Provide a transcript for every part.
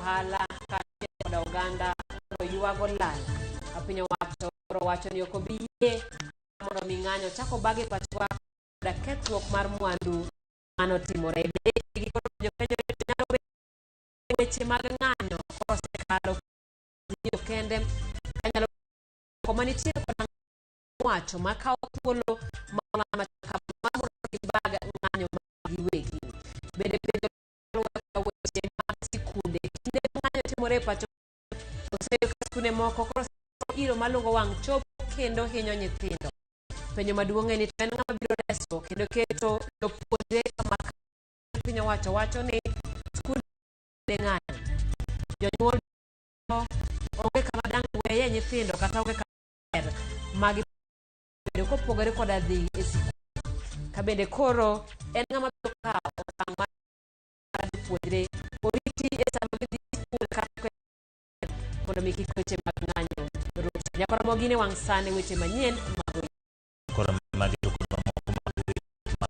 ohala kaachiel koda oganda koro ywago lal. Piny owacho koro wacho ni ok obi yie mondo mi ng'anyo chak obag e pachowa koda kethruok mar mwandu manotimore. Bende gikoro jopenjo ni to nyalo bedo weche mag ng'anyo koro osekalo Azimio kende kanyalo koma nitie koda wacho makawo thuolo ma ng'ama kama mondo gibag ng'anyo mag giwegi. Bende penjo luwore koda weche mag sikunde. Kinde ma ng'anyo timore e pacho oseyud ka skunde moko koro iro malungo wang' chopo kendo hinyo nyithindo. Penjo maduong' en ni to en ng'ama biro reso kendo keto jopuonjre kama piny owacho wacho ni skunde ng'anyo. Jonyuol onge kama dang' weye nyithindo kata onge kama ber ma gibedo kopogore koda dhi e sikul. Ka bende koro en ng'ama biro kawo okang' mar jopuonjre oriti e sama gidhi sikul kata mondo mi kik weche mag ng'anyo roch. Nyakoromo gin e wang' sani weche manyien mag Koro magi to kod mamoko mag weche mag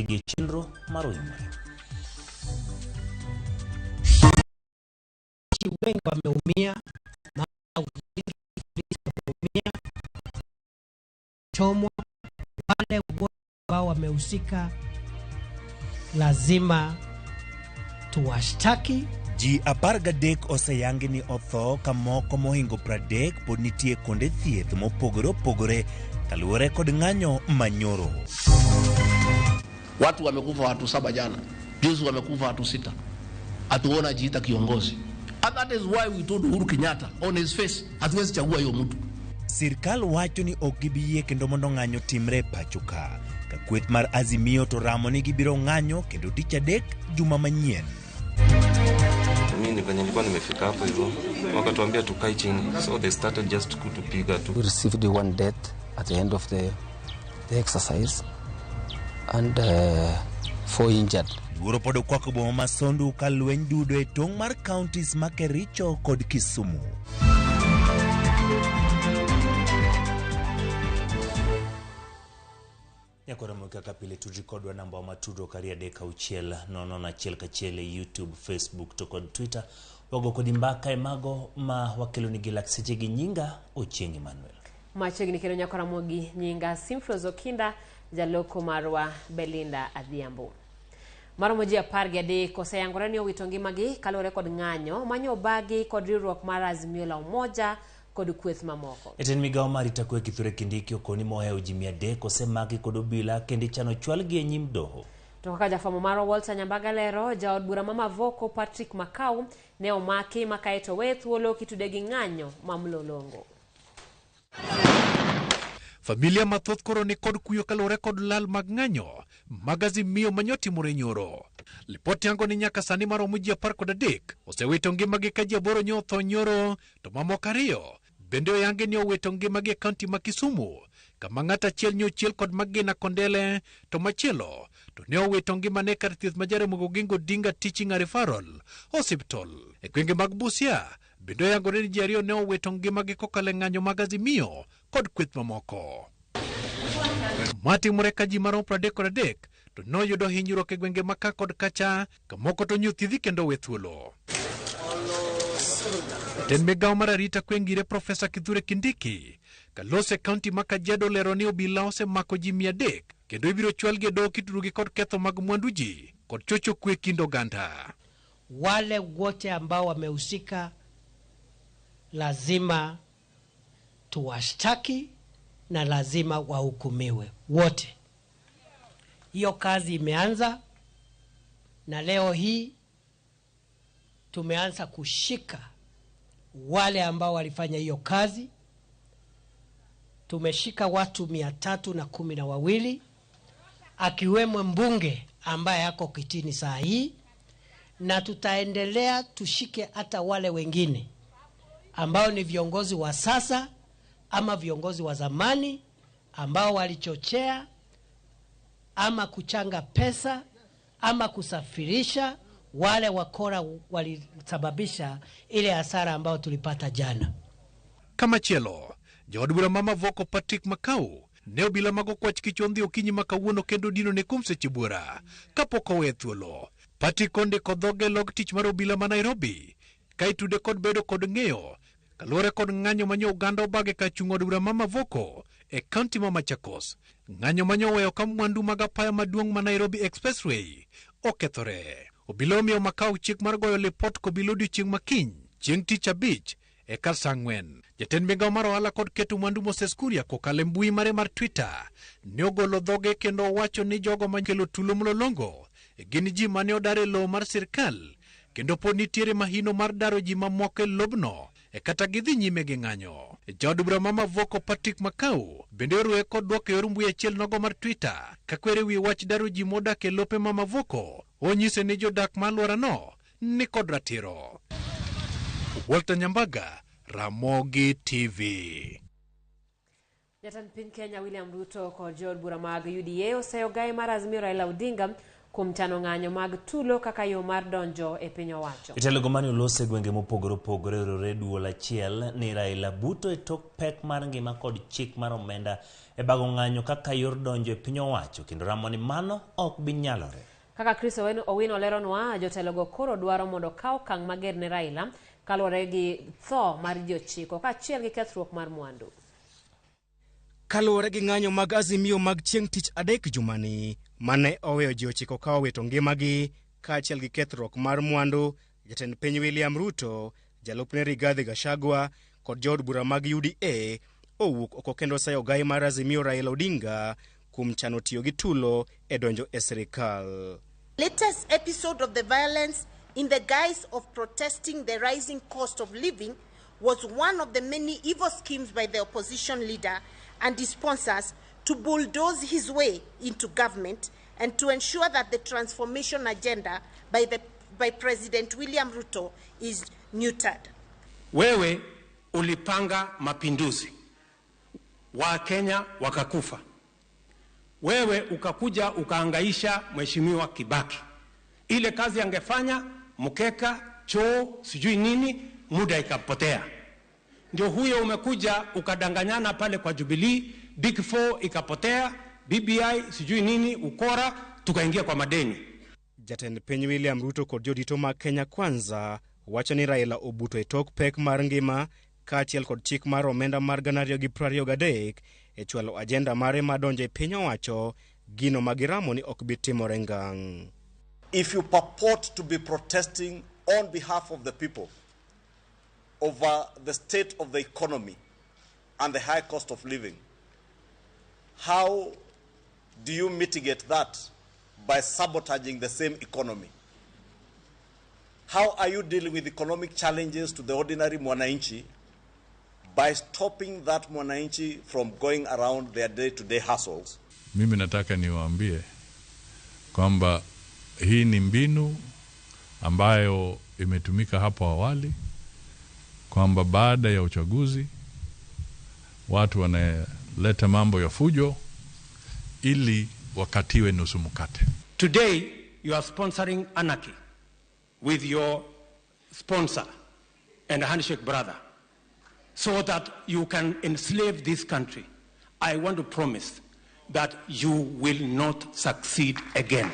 gi chenro mar Oimore. Wengi wameumia, maana wameumia, chomwa. Wale wote ambao wamehusika lazima tuwashtaki. Ji 13 oseyangi ni otho ka moko mohingo 30 pod nitie kuonde thieth mopogore opogore kaluwore kod ng'anyo manyoro. Watu wamekufa watu saba jana, juzi wamekufa watu sita, hatuona ajiita kiongozi. And that is why we told Uhuru Kenyatta on his face, hatuwezi chagua hiyo mtu. Sirkal wacho ni ok gibi yie kendo mondo ng'anyo timre e pacho ka. Ka kweth mar Azimio to ramo ni gibiro ng'anyo kendo tich adek juma manyien. Mimi venye nilikuwa nimefika hapo hivyo wakatuambia tukae chini, so they started just kutupiga tu. We received one death at the end of the exercise and four injured. Luoro pod okwako boma ma Sondu ka lweny dudo e tong' mar counties ma Kericho kod Kisumu. Nyakoromo kaka pile tudri kodwa namba wa tudruok 236 001 e YouTube, Facebook to kod Twitter. Wago kodi mbaka e mago ma wakeloni gi lak seche gi nyinga Ochieng' Emmanuel. Machiegni kendo Nyakoramogi nyinga Simfros Okinda, jaloko marwa Belinda Adhiambo. Maromo ji 13 oseyangore ni owito ngimagi kaluwore kod ng'anyo manyo obagi kod riwruok mar Azimio la Umoja kod kweth mamoko. Jatend migawo mar arita kwe Kithure Kindiki okoni mohewo ji 300 osemaki kod obila kendo ichano chwalgi e nyim doho. To kaka jafwambo marwa Walter Nyambaga lero, jaod bura ma Mavoko Patrick Makau ne omaki ma kaeto oweye thuolo kitude gi ng'anyo ma Mlolongo. Familia mathoth koro ni kod kuyo kaluwore kod lal mag ng'anyo mag Azimio manyotimore nyoro. Lipot yango ni nyaka sani maromo ji 13 osewito ngimagi ka ji aboro nyo otho nyoro to mamoko ariyo bende oyangi ni owito ngimagi e kaunti ma Kisumu kama ng'at achiel nyo ochiel kod magina kondele to machielo to ne owito ngimane kar thieth ma Jaramogi Oginga Odinga Teaching and Referral Hospital e gwenge mag Busia. Bende oyangore ni ji ariyo ne owito ngimagi kokalo e ng'anyo mag Azimio kod kweth mamoko. Matimore ka ji maromo 33 to noyudo hinyruok e gwenge ma ka kod kacha, ka moko to nyothiedhi kendo owe thuolo. Jatend migawo mar arita kwe ngire Profesa Kithure Kindiki kalose e kaunti ma Kajiado olero ni obila osemako ji 300 kendo ibiro chwalgi e doho kitudogi kod ketho mag mwandu ji kod chocho kwe kind oganda. Wale wote ambao wamehusika lazima tuwashtaki na lazima wahukumiwe wote. Hiyo kazi imeanza na leo hii tumeanza kushika wale ambao walifanya hiyo kazi. Tumeshika watu 312 akiwemo mbunge ambaye ako kitini saa hii, na tutaendelea tushike hata wale wengine ambao ni viongozi wa sasa ama viongozi wa zamani ambao walichochea ama kuchanga pesa ama kusafirisha wale wakora walisababisha ile hasara ambayo tulipata jana. Kamachielo, jaod bura ma Mavoko Patrick Makau ne obila mag okwach kichondhi okinyi ma kawuono kendo dino ne kuom seche buora kapok owe thuolo. Patrick ondiko dhoge log tich mar obila ma Nairobi ka itude kod bedo kod ng'eyo kaluwore kod ng'anyo manyo oganda obage ka chung' od bura ma Mavoko e kaunti ma Machakos. Ng'anyo manyo oweyo ka mwandu mag apaya maduong' ma Nairobi Expressway okethore. Obila omiyo Makau chik mar goyo lipot kobila odiochieng' makiny chieng' tich abich e kar saa 4. Jatend migawo mar ohala kod keto mwandu Moses Kuria kokalo e mbui mare mar Twitter ne ogolo dhoge kendo owacho ni jogo makelo tulo mlolongo gin ji mane odar e lowo mar sirkal kendo pod nitiere mahino mar daro ji mamoko e lobno e kata gidhi nyime gi ng'anyo. Jaod bura ma Mavoko Patrick Makau bende orwe kod dwoko e yor mbui achiel nogo mar Twitter kakwere wi wach daro ji modak e lope ma Mavoko onyise ni jodak ma alworano ni kod ratiro. Walter Nyambaga, Ramogi TV. Jatend piny Kenya William Ruto kod jood bura mag UDA oseyo gai mar Azimio Raila Odinga kuom chano ng'anyo mag tulo kaka yo mar donjo e piny owacho. Jotelo mane oloso e gwenge mopogore opogore orore duol achiel ni Raila buto e tok pek mar ngima kod chik mar omenda e bago ng'anyo kaka yor donjo e piny owacho kendo ramo ni mano ok bi nyalore. Kaka Chris Owino leronwa, jotelogo koro dwaro mondo okaw okang' mager ne Raila kaluwore gi tho mar ji 9 kaachiel gi kethruok mar mwandu. Kaluwore gi ng'anyo mag Azimio mag chieng' tich adek jumani mane oweyo ji 9 ka owito ngimagi kaachiel gi kethruok mar mwandu, jatend piny William Ruto, jalupne Rigathi Gachagua kod jood bura mag UDA owuok oko kendo sayo gai mar Azimio Raila Odinga kuom chano tiyo gi tulo e donjo e sirikal. Latest episode of the violence in the guise of protesting the rising cost of living was one of the many evil schemes by the opposition leader and his sponsors to bulldoze his way into government and to ensure that the transformation agenda by President William Ruto is neutered. Wewe ulipanga mapinduzi, Wakenya wakakufa. Wewe ukakuja ukaangaisha Mheshimiwa Kibaki. Ile kazi angefanya mkeka, choo, sijui nini, muda ikapotea. Ndio huyo umekuja ukadanganyana pale kwa Jubilee, Big Four ikapotea, BBI sijui nini, ukora, tukaingia kwa madeni. Jatend piny William Ruto kod jodito mag Kenya Kwanza wacho ni Raila obuto e tok pek mar ngima kaachiel kod chik mar omenda mar 2023 e chwalo ajenda mare mar donjo e piny owacho, gino ma giramo ni ok bi timore ngang'. If you purport to be protesting on behalf of the people over the state of the economy and the high cost of living, how do you mitigate that by sabotaging the same economy? How are you dealing with economic challenges to the ordinary mwananchi by stopping that mwananchi from going around their day-to-day hustles? Mimi nataka niwaambie kwamba hii ni mbinu ambayo imetumika hapo awali, kwamba baada ya uchaguzi watu wanaleta mambo ya fujo ili wakatiwe nusu mkate. Today you are sponsoring anarchy with your sponsor and handshake brother so that you can enslave this country. I want to promise that you will not succeed again.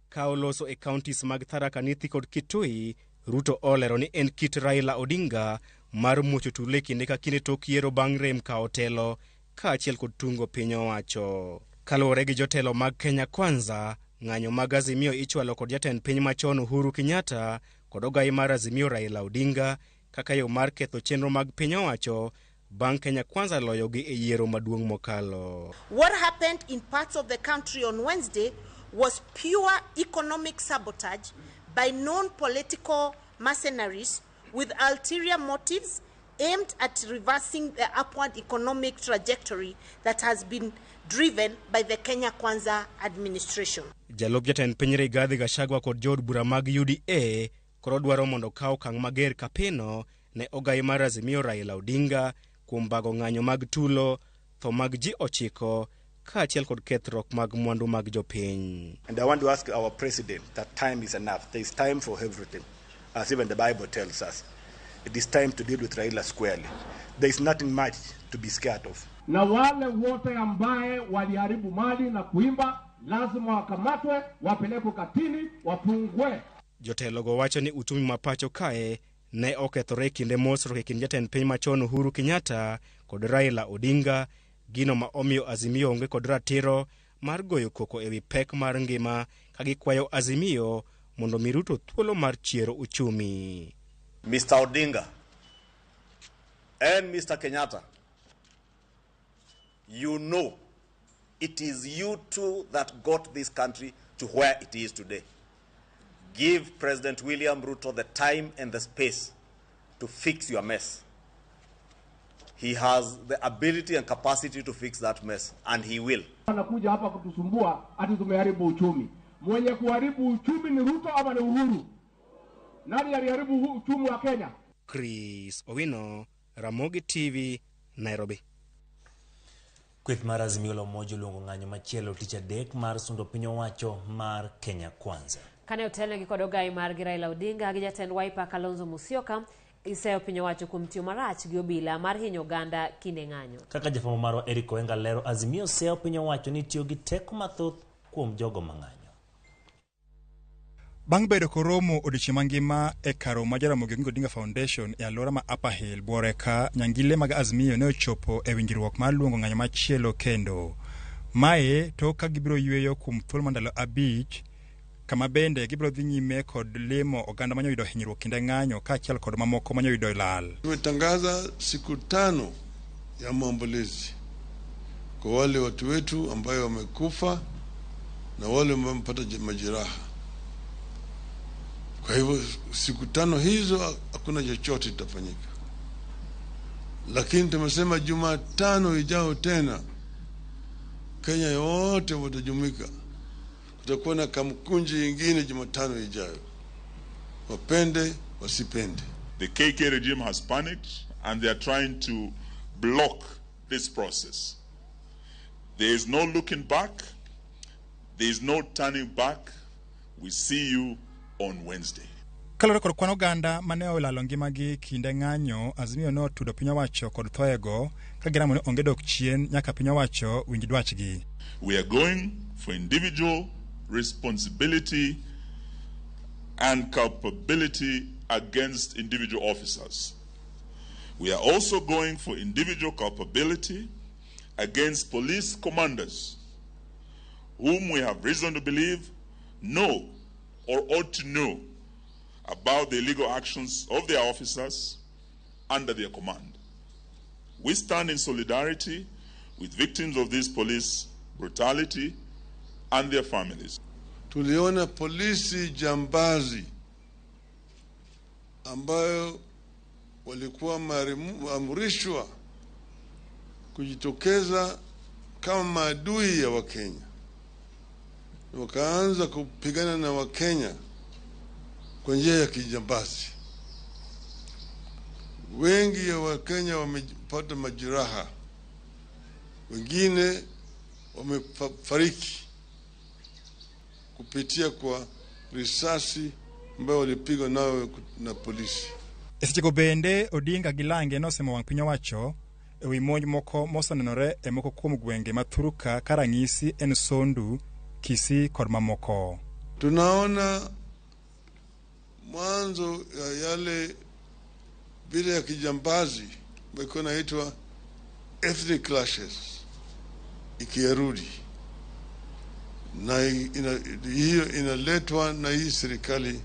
Ka oloso e counties mag Tharaka Nithi kod Kitui, Ruto olero ni en kit Raila Odinga mar muocho tulo e kinde ka kinde tok yiero bang' rem kawo telo kaachiel kod tungo piny owacho. Kaluwore gi jotelo mag Kenya Kwanza, ng'anyo mag Azimio ichwalo kod jatend piny machon Uhuru Kenyatta kod ogai mar Azimio Raila Odinga kaka yo mar ketho chenro mag piny owacho bang' Kenya Kwanza loyogi e yiero maduong' mokalo. What happened in parts of the country on Wednesday was pure economic sabotage by known political mercenaries with ulterior motives aimed at reversing the upward economic trajectory that has been driven by the Kenya Kwanza administration. Jalup jatend piny Rigathi Gachagua kod jood bura mag UDA koro dwaro mondo okaw okang' mager kapino ne ogai mar Azimio Raila Odinga kuom bago ng'anyo mag tulo, tho mag ji 9 kaachiel kod kethruok mag mwandu mag jopiny. And I want to ask our president that time is enough. There is time for everything, as even the Bible tells us. It is time to deal with Raila squarely. There is nothing much to be scared of. Na wale wote ambaye waliharibu mali na kuimba lazima wakamatwe, wapelekwe katini, wafungwe. Jotelogo wacho ni uchumi ma pacho kae ne okethore e kinde mosruok e kind jatend piny machon Uhuru Kenyatta kod Raila Odinga, gino ma omiyo Azimio onge kod ratiro mar goyo koko ewi pek mar ngima ka gikwayo Azimio mondo mi Ruto thuolo mar chiero uchumi. Mr. Odinga and Mr. Kenyatta, you know it is you two that got this country to where it is today. Give President William Ruto the time and the space to fix your mess. He has the ability and capacity to fix that mess, and he will. Anakuja hapa kutusumbua ati tumeharibu uchumi. Mwenye kuharibu uchumi ni Ruto ama ni Uhuru? Nani aliharibu uchumi wa Kenya? Chris Owino, Ramogi TV, Nairobi. Kweth mar Azimio la Umoja oluongo ng'anyo machielo tich adek mar sundo piny owacho mar Kenya Kwanza. Kane otelnegi kod ogai margi Raila Odinga gi jatend Wiper Kalonzo Musyoka, giseyo piny owacho kuom tiyo marach gi obila mar hinyo oganda kinde ng'anyo. Kaka jafwambo marwa Eric Oenga lero, Azimio seyo piny owacho ni tiyo gi teko mathoth kuom jogo mang'anyo. Bang' bedo koromo odiochieng' mangima e kar romo ma Jaramogi Oginga Odinga Foundation e alwora ma Upper Hill, Buore ka nyangile mag Azimio ne ochopo e winjruok mar luongo ng'anyo machielo kendo. Mae tok ka gibiro yweyo kuom thuolo mar ndalo 5 kama bende gibiro dhi nyime kod limo oganda manyo yudo hinyruok kinde ng'anyo kaachiel kod mamoko manyo yudo lal. Tumetangaza siku 5 ya maombolezi kwa wale watu wetu ambayo wamekufa na wale ambao wamepata majeraha. Kwa hivyo siku 5 hizo hakuna chochote kitafanyika. Lakini tumesema Jumatano ijao tena Kenya yote watajumuika. Kutakuwa na kamkunji nyingine Jumatano ijayo. Wapende wasipende. The KK regime has panicked and they are trying to block this process. There is no looking back. There is no turning back. We see you on Wednesday. Kaluwore kod kwan oganda mane olalo ngimagi kinde ng'anyo, Azimio ne otudo piny owacho kod thoego ka giramo ni onge dok chien nyaka piny owacho winj dwachgi. We are going for individual responsibility and culpability against individual officers. We are also going for individual culpability against police commanders whom we have reason to believe know or ought to know about the illegal actions of their officers under their command. We stand in solidarity with victims of this police brutality and their families. Tuliona polisi jambazi ambayo walikuwa wameamrishwa kujitokeza kama maadui ya Wakenya. Wakaanza kupigana na Wakenya kwa njia ya kijambazi. Wengi ya Wakenya wamepata majeraha, wengine wamefariki kupitia kwa risasi ambayo walipigwa nayo na polisi. E sechego bende Odinga gi Lange nosemo wang' piny owacho e wi monj moko mosenenore e moko kuom gwenge ma Thuruka ka ranyisi en Sondu, Kisii kod mamoko. Tunaona mwanzo ya yale vile ya kijambazi ambayo inaitwa ethnic clashes ikirudi, na hiyo inaletwa na hii serikali.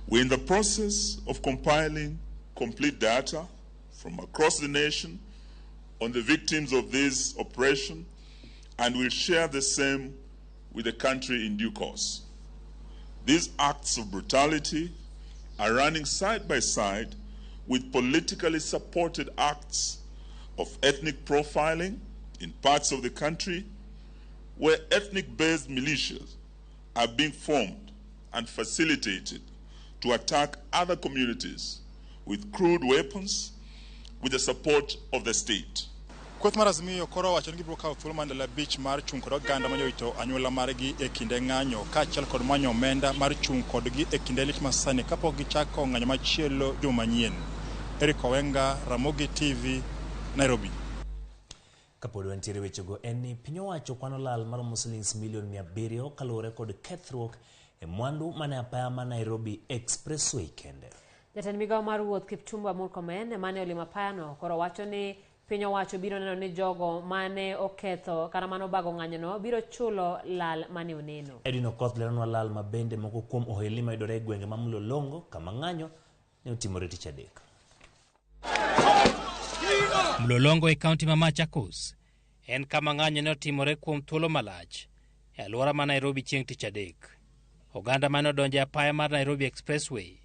We're in the process of compiling complete data from across the nation on the victims of this operation, and we'll share the same with the country in due course. These acts of brutality are running side by side with politically supported acts of ethnic profiling in parts of the country where ethnic-based militias are being formed and facilitated to attack other communities with crude weapons with the support of the state. Kweth mar Azimio koro owacho ni gibiro kawo thuolo mar ndalo 5 mar chung' kod oganda manyo anyuola margi e kinde ng'anyo kaachiel kod manyo omenda mar chung' kodgi e kinde lit masani kapok gichako ng'anyo machielo juma manyien. Eric Owenga, Ramogi TV, Nairobi. Kapod wantiere wechego en ni piny owacho kwano lal maromo silings milion 700 kaluwore kod kethruok e mwandu mane apaya ma Nairobi Expressway kende. Jatend migawo mar wuoth Kipchumba Murkomen mane olimo apayano koro wacho ni piny owacho biro neno ni jogo mane oketho kata mane obago ng'anyono biro chulo lal mane oneno. Edwin Okoth leronwa lal ma bende moko kuom ohelni mayudore e gwenge ma Mlolongo kama ng'anyo ne otimore tich adek. Mlolongo e kaunti ma Machakos en kama ng'anyo ne otimore kuom thuolo malach e alwora ma Nairobi chieng' tich adek. Oganda mane odonjo e apaya mar Nairobi Expressway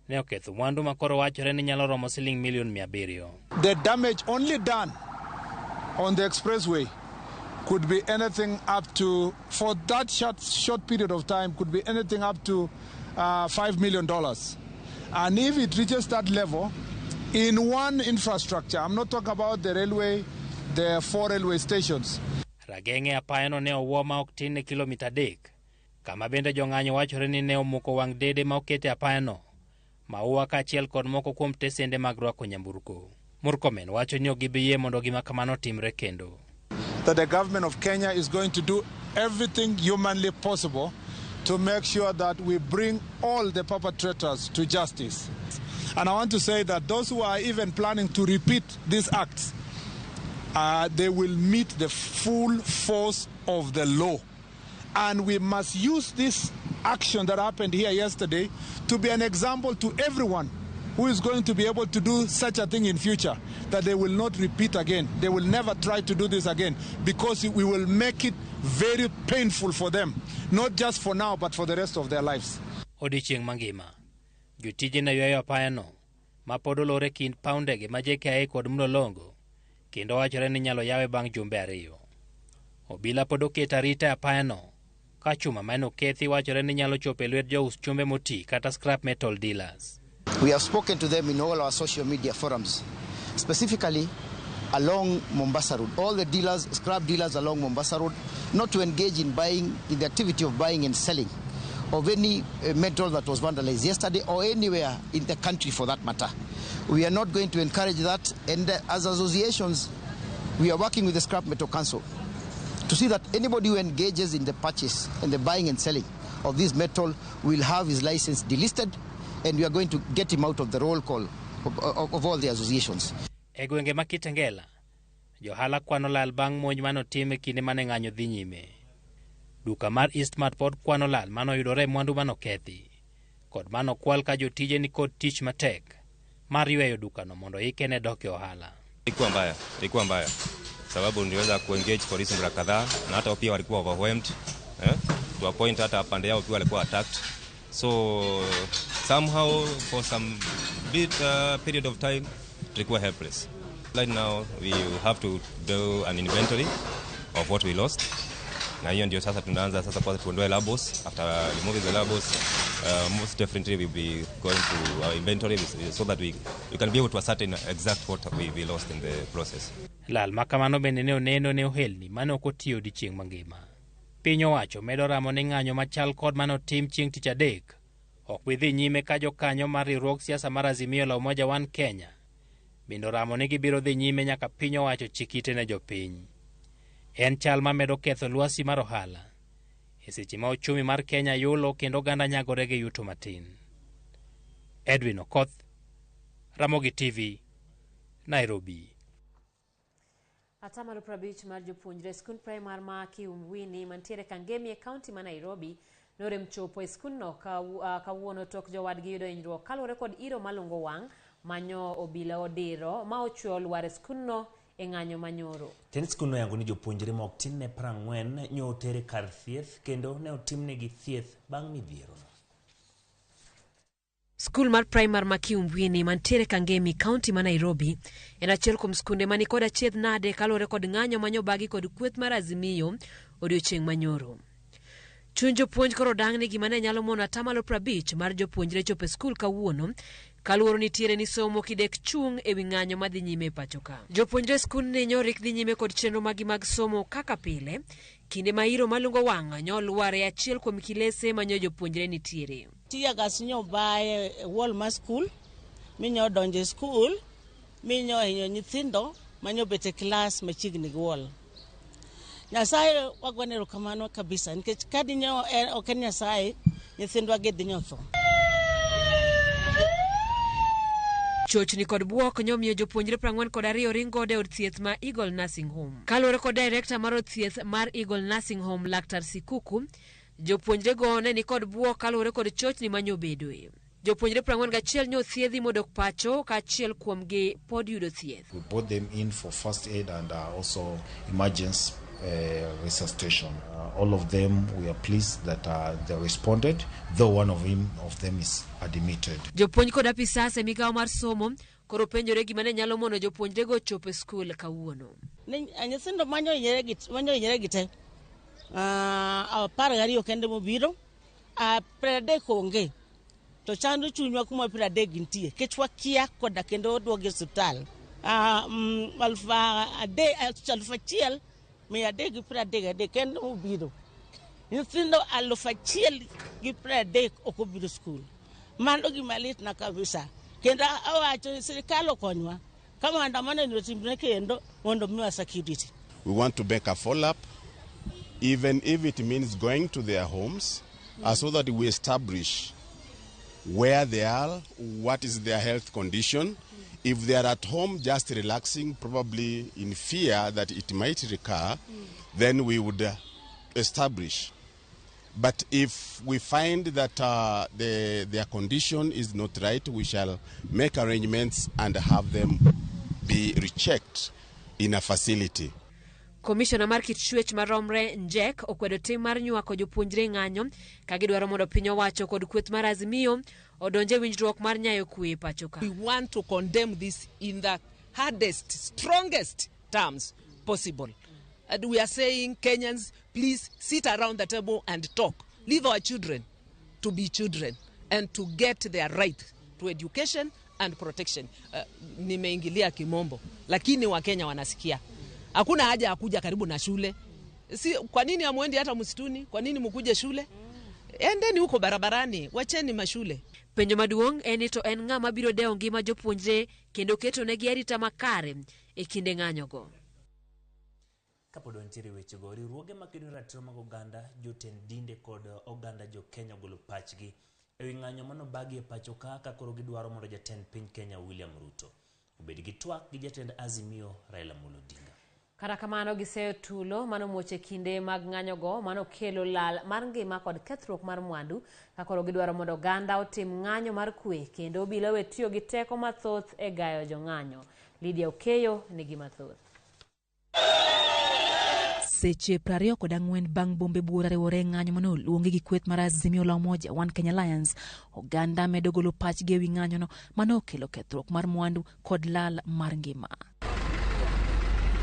ne oketho mwandu ma koro wachore ni nyalo romo siling milion 700. The damage only done on the expressway could be anything up to, for that short period of time, could be anything up to $5 million. And if it reaches that level, in one infrastructure, I'm not talking about the railway, the 4 railway stations. Rageng'e apayano ne owuo ma ok tin ne kilomita 3, kama bende jong'anyo wachore ni ne omuko wang' dede ma oket e apayano, maua kaachiel kod moko kuom tesende mag rwako nyamburko. Murkomen wacho ni ok gibi yie mondo gima kamano otimre kendo. That the government of Kenya is going to do everything humanly possible to make sure that we bring all the perpetrators to justice. And I want to say that those who are even planning to repeat these acts, they will meet the full force of the law. And we must use this action that happened here yesterday to be an example to everyone who is going to be able to do such a thing in future, that they will not repeat again. They will never try to do this again, because we will make it very painful for them, not just for now, but for the rest of their lives. Odiechieng' mangima, jotije ne ywayo apayano, ma pod olor e kind paw ndege ma JKIA kod Mlolongo, kendo wachore ni inyalo yawe bang' jumbe 2. Obila pod oketo arita e apayano, ka chuma mane okethi wachore ni nyalo chopo e lwet jous chumbe moti kata scrap metal dealers. We have spoken to them in all our social media forums, specifically along Mombasa Road. All the dealers, scrap dealers along Mombasa Road, not to engage in buying, in the activity of buying and selling of any metal that was vandalized yesterday or anywhere in the country for that matter. We are not going to encourage that, and as associations, we are working with the Scrap Metal Council to see that anybody who engages in the purchase and the buying and selling of this metal will have his license delisted, and we are going to get him out of the roll call of all the associations. E gwenge ma Kitengela, johala kwano lal bang' monj manotim e kinde mane ng'anyo dhi nyime. Duka mar Eastmart pod kwano lal manoyudore e mwandu manokethi, kod manokwal ka jotije ni kod tich matek mar yweyo dukano mondo ike ne dok e ohala. Ilikuwa mbaya sababu niliweza kuengage polisi mara kadhaa na hata pia walikuwa overwhelmed, to a point hata pande yao pia walikuwa attacked. So somehow for some bit period of time tulikuwa helpless. Right now we have to do an inventory of what we lost. Na hiyo ndio sasa tunaanza sasa kwanza tuondoe labels. After removing the labels, most definitely we'll be going to our inventory so that we can be able to ascertain exact what we lost in the process. Lal ma kamano bende ne oneno ne ohelni mane ok otiyo odiechieng' mangima. Piny owacho medo ramo ni ng'anyo machal kod manotim chieng' tich adek ok bi dhi nyime ka jokanyo mar riwruog siasa mar Azimio la Umoja One Kenya bende oramo ni gibiro dhi nyime nyaka piny owacho chik ite ne jopiny. En chal ma medo ketho lwasi mar ohala e seche ma uchumi mar Kenya yulo kendo oganda nyagore gi yuto matin. Edwin Okoth, Ramogi TV, Nairobi. 50% mar jopuonjre skund primar ma Kiumwini mantiere Kangemi e kaunti ma Nairobi norem chopo e skundno kawuono tok jowadgi yudo hinyruok kaluwore kod iro malungo wang' manyo obila odiro ma ochwe olwar e skundno e ng'anyo manyoro. Tend skundno yango ni jopuonjre ma ok tin ne 40 nyo oter e kar thieth kendo ne otimnegi thieth bang' midhierono. Skul mar primar ma Kiumwini mantiere Kangemi, kaunti ma Nairobi, en achiel kuom skunde mani kod achiedh nade kaluwore kod ng'anyo manyobagi kod kweth mar Azimio odiochieng' manyoro. Chuny jopuonj koro dang' ni gima ne nyalo mono 50% mar jopuonjre chopo e skul kawuono kaluwore nitiere ni somo kidek chung' ewi ng'anyo madhi nyime e pacho ka. Jopuonjre skundni nyorik dhi nyime kod chenro magi mag somo kaka pile, kinde ma iro malungo wang' nyolwar e achiel kuom kilese manyo jopuonjre nitiere. Tear gas nyo baye e wall mar skul, minyo donjo e skul, minyo hinyo nyithindo manyo bet e klas machiegni gi wall. Nyasaye wagone erokamano kabisa nikech ka dinyo ok en Nyasaye, Nyithindwa gi dhi nyotho. Chochni kod buok nyomiyo jopuonjre 42 ring godo e od thieth ma Eagle Nursing Home. Kaluwore kod director mar od thieth mar Eagle Nursing Home, Laktar Sikuku, jopuonjrego ne nikod buok kaluwore kod chochni manyobedoe. Jopuonjre 41 nyothiedhi modok pacho ka achiel kuomgi pod yudo thieth. We brought them in for first aid and also emergency resuscitation. All of them, we are pleased that they responded, though one of them is admitted. Jopuonj kod apisas e migawo mar somo koro penjore gima ne nyalo mono jopuonjrego chopo e skul kawuono. Nyithindo manyo hinyore gi te 12 kende mobiro, 30 onge. To chando chunywa kuma 30 nitie kech wakia koda kendo oduogi e osiptal. 1333 kendo mobiro. Nyithindo 1030 ok obiro skul. Mano gima litna kabisa. Kendo awacho ni sirikal okonywa ka maandamano ni otimre kendo mondo miwa security. We want to make a follow-up, even if it means going to their homes, so that we establish where they are, what is their health condition. If they are at home just relaxing, probably in fear that it might recur, then we would establish. But if we find that their condition is not right, we shall make arrangements and have them be rechecked in a facility. Komishona mar kit chwech maromre Njek okwedo tim mar nywako jopuonjre ng'anyo ka gidwaro mondo piny owacho kod kweth mar Azimio odonje winjruok mar nyayo kwe pacho ka. We want to condemn this in the hardest, strongest terms possible. And we are saying, Kenyans, please sit around the table and talk. Leave our children to be children and to get their right to education and protection. Nimeingilia kimombo, lakini Wakenya wanasikia. Hakuna haja ya kuja karibu na shule. Si, kwa nini hamuendi hata msituni? Kwa nini mkuje shule? Endeni huko barabarani, wacheni mashule. Penjo maduong' en ni to en ng'ama biro dewo ngima jopuonjre kendo keto negi arita makare e kinde ng'anyogo. Kapod wantiere wechego, riwruoge makedo ne ratiro mag oganda, jotend dinde kod oganda jo Kenya ogolo pachgi ewi ng'anyo manobagi e pacho ka koro gidwaro mondo jatend piny Kenya William Ruto obed gi twak gi jatend Azimio Raila Amolo Odinga. Kata kamano giseyo tulo manomuoch e kinde mag ng'anyogo manokelo lal mar ngima kod kethruok mar mwandu ka koro gidwaro mondo oganda otim ng'anyo mar kwe kendo obila we tiyo gi teko mathoth e gayo jong'anyo. Lydia Okeyo nigi mathoth. Seche 24 bang' bombe buora riwore ng'anyo mane oluongi gi kweth mar Azimio la Umoja One Kenya Alliance, oganda medo golo pachgi ewi ng'anyono mane okelo kethruok mar mwandu kod lal mar ngima.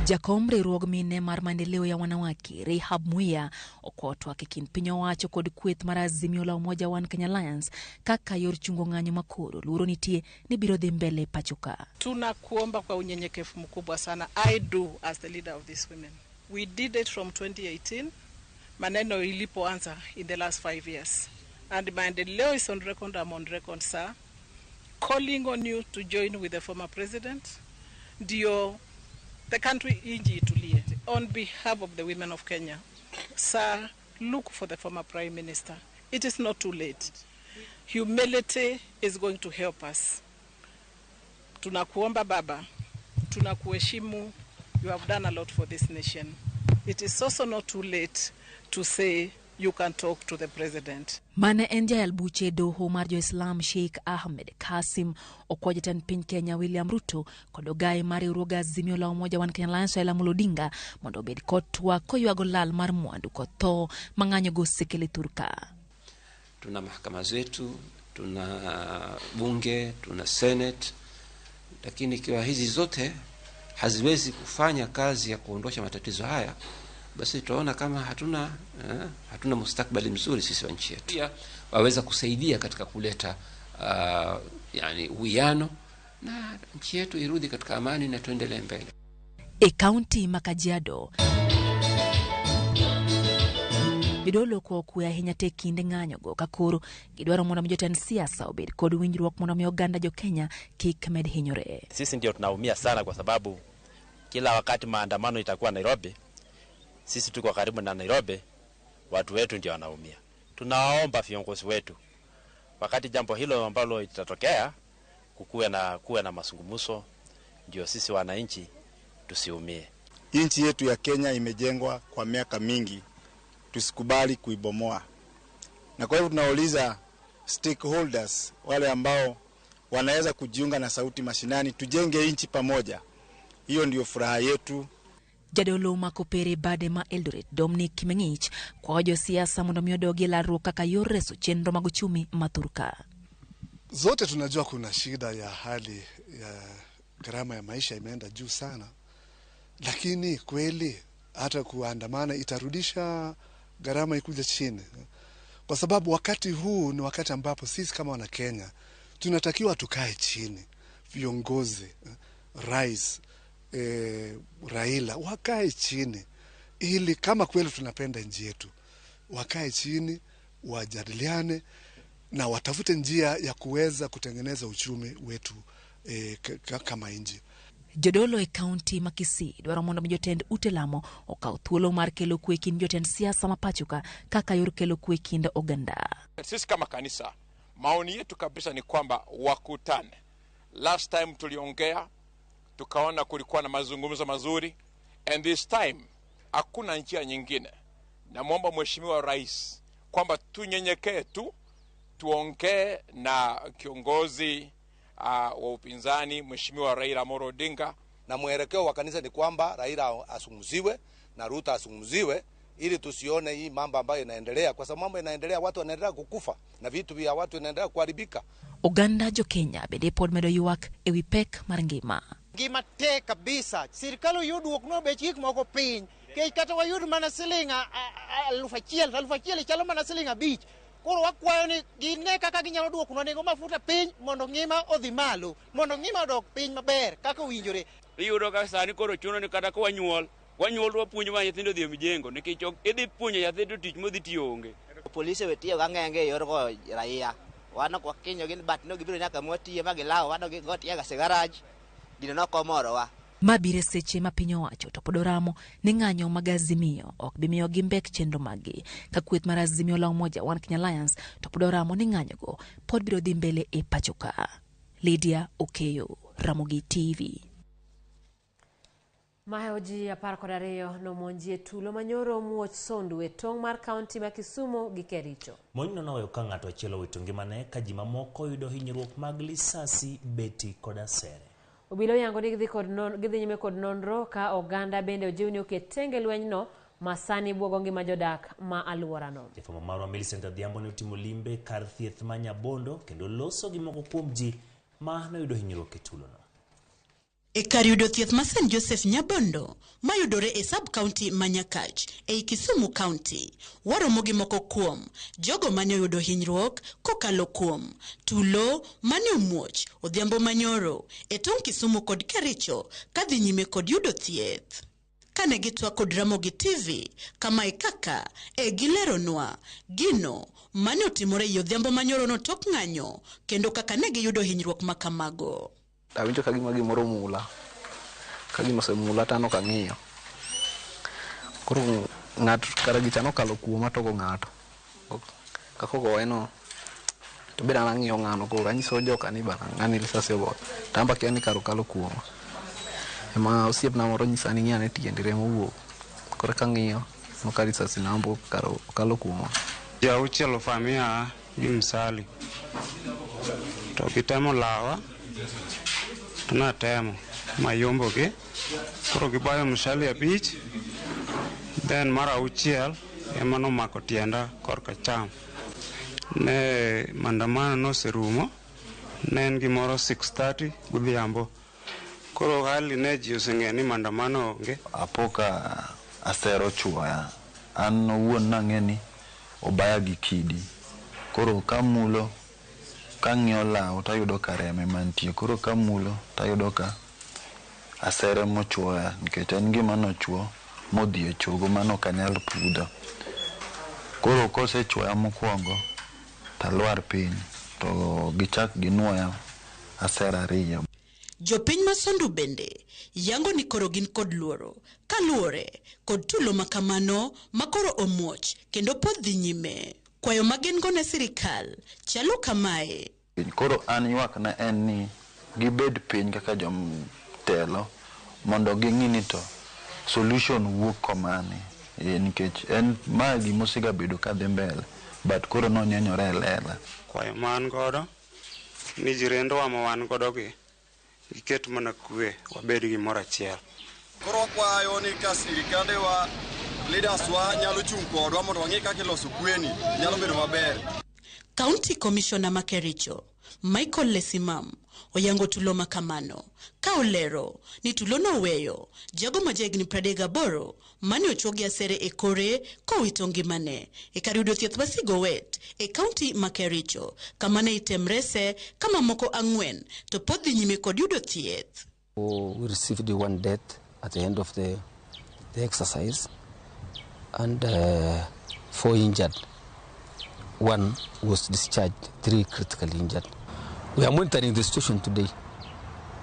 Jakom riwruog mine mar maendeleo ya wanawake Rehab Muya okwayo twak e kind piny owacho kod kweth mar Azimio la Umoja One Kenya Alliance kaka yor chungo ng'anyo makoro luoro nitie ni biro dhi mbele pacho ka. Tunakuomba kwa unyenyekevu mkubwa sana. I do as the leader of these women. We did it from 2018, maneno ilipoanza in the last 5 years. And maendeleo is on record, I'm on record, sir, calling on you to join with the former president. Ndio the country inji itulie. On behalf of the women of Kenya, sir, look for the former prime minister. It is not too late. Humility is going to help us. Tunakuomba baba, tunakuheshimu. You have done a lot for this nation. It is also not too late to say you can talk to the president. Mane en jayal buche doho mar jo-Islam Sheikh Ahmed Kasim okwayo jatend piny Kenya William Ruto kod ogaye mar riwruog Azimio la Umoja One Kenya Alliance Raila Amolo Odinga mondo obed kod twak koywago lal mar mwandu kod tho ma ng'anyogo osekelo e thurka. Tuna mahakama zetu, tuna bunge, tuna senate, lakini ikiwa hizi zote haziwezi kufanya kazi ya kuondosha matatizo haya, basi tutaona kama hatuna mustakabali mzuri sisi wa nchi yetu. Pia waweza kusaidia katika kuleta yani uwiano na nchi yetu irudi katika amani na tuendelee mbele. E kaunti ma Kajiado, jodolo okwe ahinya te kinde ng'anyogo ka koro gidwaro mondo mi jotend siasa obed kod winjruok mondo mi oganda jo Kenya kik med hinyore. Sisi ndio tunaumia sana kwa sababu kila wakati maandamano itakuwa Nairobi, sisi tuko karibu na Nairobi, watu wetu ndio wanaumia. Tunawaomba viongozi wetu, wakati jambo hilo ambalo litatokea, kukuwe na mazungumzo, ndio sisi wananchi tusiumie. Nchi yetu ya Kenya imejengwa kwa miaka mingi, tusikubali kuibomoa. Na kwa hivyo tunauliza stakeholders, wale ambao wanaweza kujiunga na Sauti Mashinani, tujenge nchi pamoja. Hiyo ndio furaha yetu. Jadolo Makopere bade ma Eldoret Dominic Kimeng'ich kwayo josiasa mondo mi odogi e lalruok kaka yor reso chenro mag uchumi ma thurka. Zote tunajua kuna shida ya hali ya gharama ya maisha imeenda juu sana, lakini kweli hata kuandamana itarudisha gharama ikuja chini? Kwa sababu wakati huu ni wakati ambapo sisi kama wana Kenya tunatakiwa tukae chini, viongozi, rais, Raila wakae chini, ili kama kweli tunapenda nchi yetu, wakae chini wajadiliane na watafute njia ya kuweza kutengeneza uchumi wetu kama nchi. Jodolo e kaunti ma Kisii dwaro mondo mi jotend ute lamo okaw thuolo mar kelo kwe kind jotend siasa ma pachoka kaka yor kelo kwe kind oganda. Sisi kama kanisa, maoni yetu kabisa ni kwamba wakutane. Last time tuliongea, tukaona kulikuwa na mazungumzo mazuri, and this time hakuna njia nyingine. Namwomba Mheshimiwa Rais kwamba tunyenyekee tu, tuongee na kiongozi wa upinzani Mheshimiwa Raila Amolo Odinga. Na mwelekeo wa kanisa ni kwamba Raila asungumziwe na Ruto asungumziwe, ili tusione hii mambo ambayo inaendelea, kwa sababu mambo inaendelea, watu wanaendelea kukufa na vitu vya watu inaendelea kuharibika. Oganda jo Kenya bende pod medo ywak ewi pek mar ngima. Ngima tek kabisa. Sirikal oyud duoknwa bech gik moko piny. Kech kata wayud mana siling 1000, 1000 chalo mana siling 5. Koro wakwayo ni gine kaka ginyalo duokonwa nengo mafuta piny mondo ngima odhi malo, mondo ngima odok piny maber kaka owinjore. Iyudo ka sani koro chuno ni kata ka wanyuol, wanyuol to wapuonjo mana nyithindo dhi e mijengo, nikech ok idhi puonjo nyathi to tich modhi tiyo onge. Polise we tiyo gang'enge e yor goyo raia. Wan ok wakinyo gin but no gibiro nyaka mwatiye ma gilawo wan ok gigo tear gas e garaj. Gino ne ok omorowa. Ma biro e seche ma piny owacho to pod oramo ni ng'anyo mag Azimio ok bi miyo gimbek chenro maggi. Ka kweth mar Azimio la Umoja One Kenya Alliance to pod oramo ni ng'anyogo pod biro dhi mbele e pacho ka. Lydia Okeyo, Ramogi TV. Mahewo ji 12 nomonji e tulo manyoro muoch Sondu e tong' mar kaunti ma Kisumu gi Kericho. Monjno noweyo ka ng'ato achiel owito ngimane ka ji mamoko oyudo hinyruok mag lisasi, beti kod asere. Obila oyango ni gidhi nyime kod nonro ka oganda bende ojiw ni oket tenge lwenyno ma sani buogo ngima jodak ma alworano. Jafwambo marwa Millicent Adhiambo ne otimo limbe kar thieth ma Nyabondo kendo loso gi moko kuom ji ma noyudo hinyruok e tulono. E kar yudo thieth ma St. Joseph Nyabondo mayudore e sub-county ma Nyakach ei Kisumu County, waromo gi moko kuom jogo mane oyudo hinyruok kokalo kuom tulo mane omuoch odhiambo manyoro e tong' Kisumu kod Kericho kadhi nyime kod yudo thieth. Kane gitwak kod Ramogi TV, kamae kaka e gileronwa gino mane otimore ei odhiambo manyoro no tok ng'anyo kendo kaka ne giyudo hinyruok makamago. Awinjo ka gima gimoro mula, ka gima osemula to an ok ang'iyo. Koro ng'ato kara gicha nokalo kuoma to ogo ng'ato. Kaka ogoye no, to be an ang'iyo ng'ano koro anyiso joka ni bana ng'ani lisasi ogoyo. To an be akia ni kara okalo kuoma. Ema osiepna moro nyisa ni ng'i ane tiendi remo wuok. Koro kang'iyo, aneno ka risasi nambo kara okalo kuoma. Ji auchiel ofamia gi msali to gitemo lawa to natemo mayombogi, koro gibayo mshali 5, then mar 6 ema nomako tienda korka cham. Ne maandamano noserumo, ne en gimoro 6:30 godhiambo. Koro hali ne ji oseng'eyo ni maandamano onge. Apo ka asero chuoya, an owuon nang'e ni obaya gi kidi. Koro kamulo, kang'iyo law tayudo ka remo ema nitie. Koro kamulo tayudo ka asere mochuoya nikech en gima nochuo modhi e chogo mano ok anyal pudho. Koro kosechuoya mokwongo talwar piny to gichak ginuoya asere 2. Jopiny ma Sondu bende yango ni koro gin kod luoro kaluwore kod tulo makamano makoro omuoch kendo pod dhi nyime. Kwayo ma gin go ne sirikal chalo kamae. Koro an ywakna en ni gibed piny kaka jotelo mondo ging'i ni to solution wuok komane nikech en ma gimosegabedo kadhi mbele but koro nonyenyore e lela. Kwayo ma an godo ni jirendwa ma wan godo gi giket mana kwe wabed gimoro achiel. Koro wakwayo ni ka sirikandewa leaders wa nyalo chung' kodwa mondo wang'e kaka iloso kweni nyalo bedo maber. County Commissioner ma Kericho, Michael Lesimam, oyango tulo makamano ka olero ni tulo noweyo jago ma jahigni 38 mane ochwo gi asere e kore kowito ngimane e kar yudo thieth ma Sigowet e kaunti ma Kericho kama ne item rese ka mamoko 4 to pod dhi nyime kod yudo thieth. We received one death at the end of the exercise and 4 injured. 1 was discharged, 3 critically injured. We are monitoring the situation today.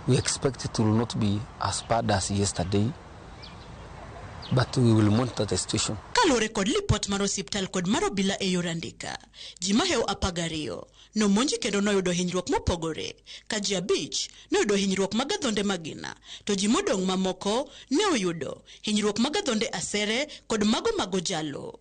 We expect it will not be as bad as yesterday, but we will monitor the situation. Kaluwore kod lipot mar osiptal kod mar obila e yor andika, ji mahewo 12 nomonji kendo noyudo hinyruok mopogore, ka ji 5 noyudo hinyruok mag adhonde magina, to ji modong' mamoko ne oyudo hinyruok mag adhonde asere kod mago mag ojalo.